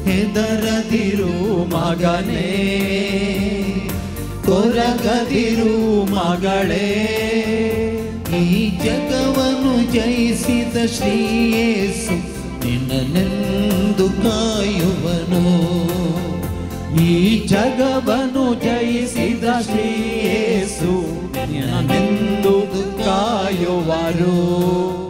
ಹೆದರದಿರು ಮಗನೇ, ಕೊರಗದಿರು ಮಗಳೇ, ಈ ಜಗವನ್ನು ಜಯಿಸಿದ ಶ್ರೀ ಯೇಸು ನಿನ್ನನೆಂದು ಕಾಯುವನು. ಈ ಜಗವನ್ನು ಜಯಿಸಿದ ಶ್ರೀ ಯೇಸು ನಿನ್ನನೆಂದು ಕಾಯುವರು.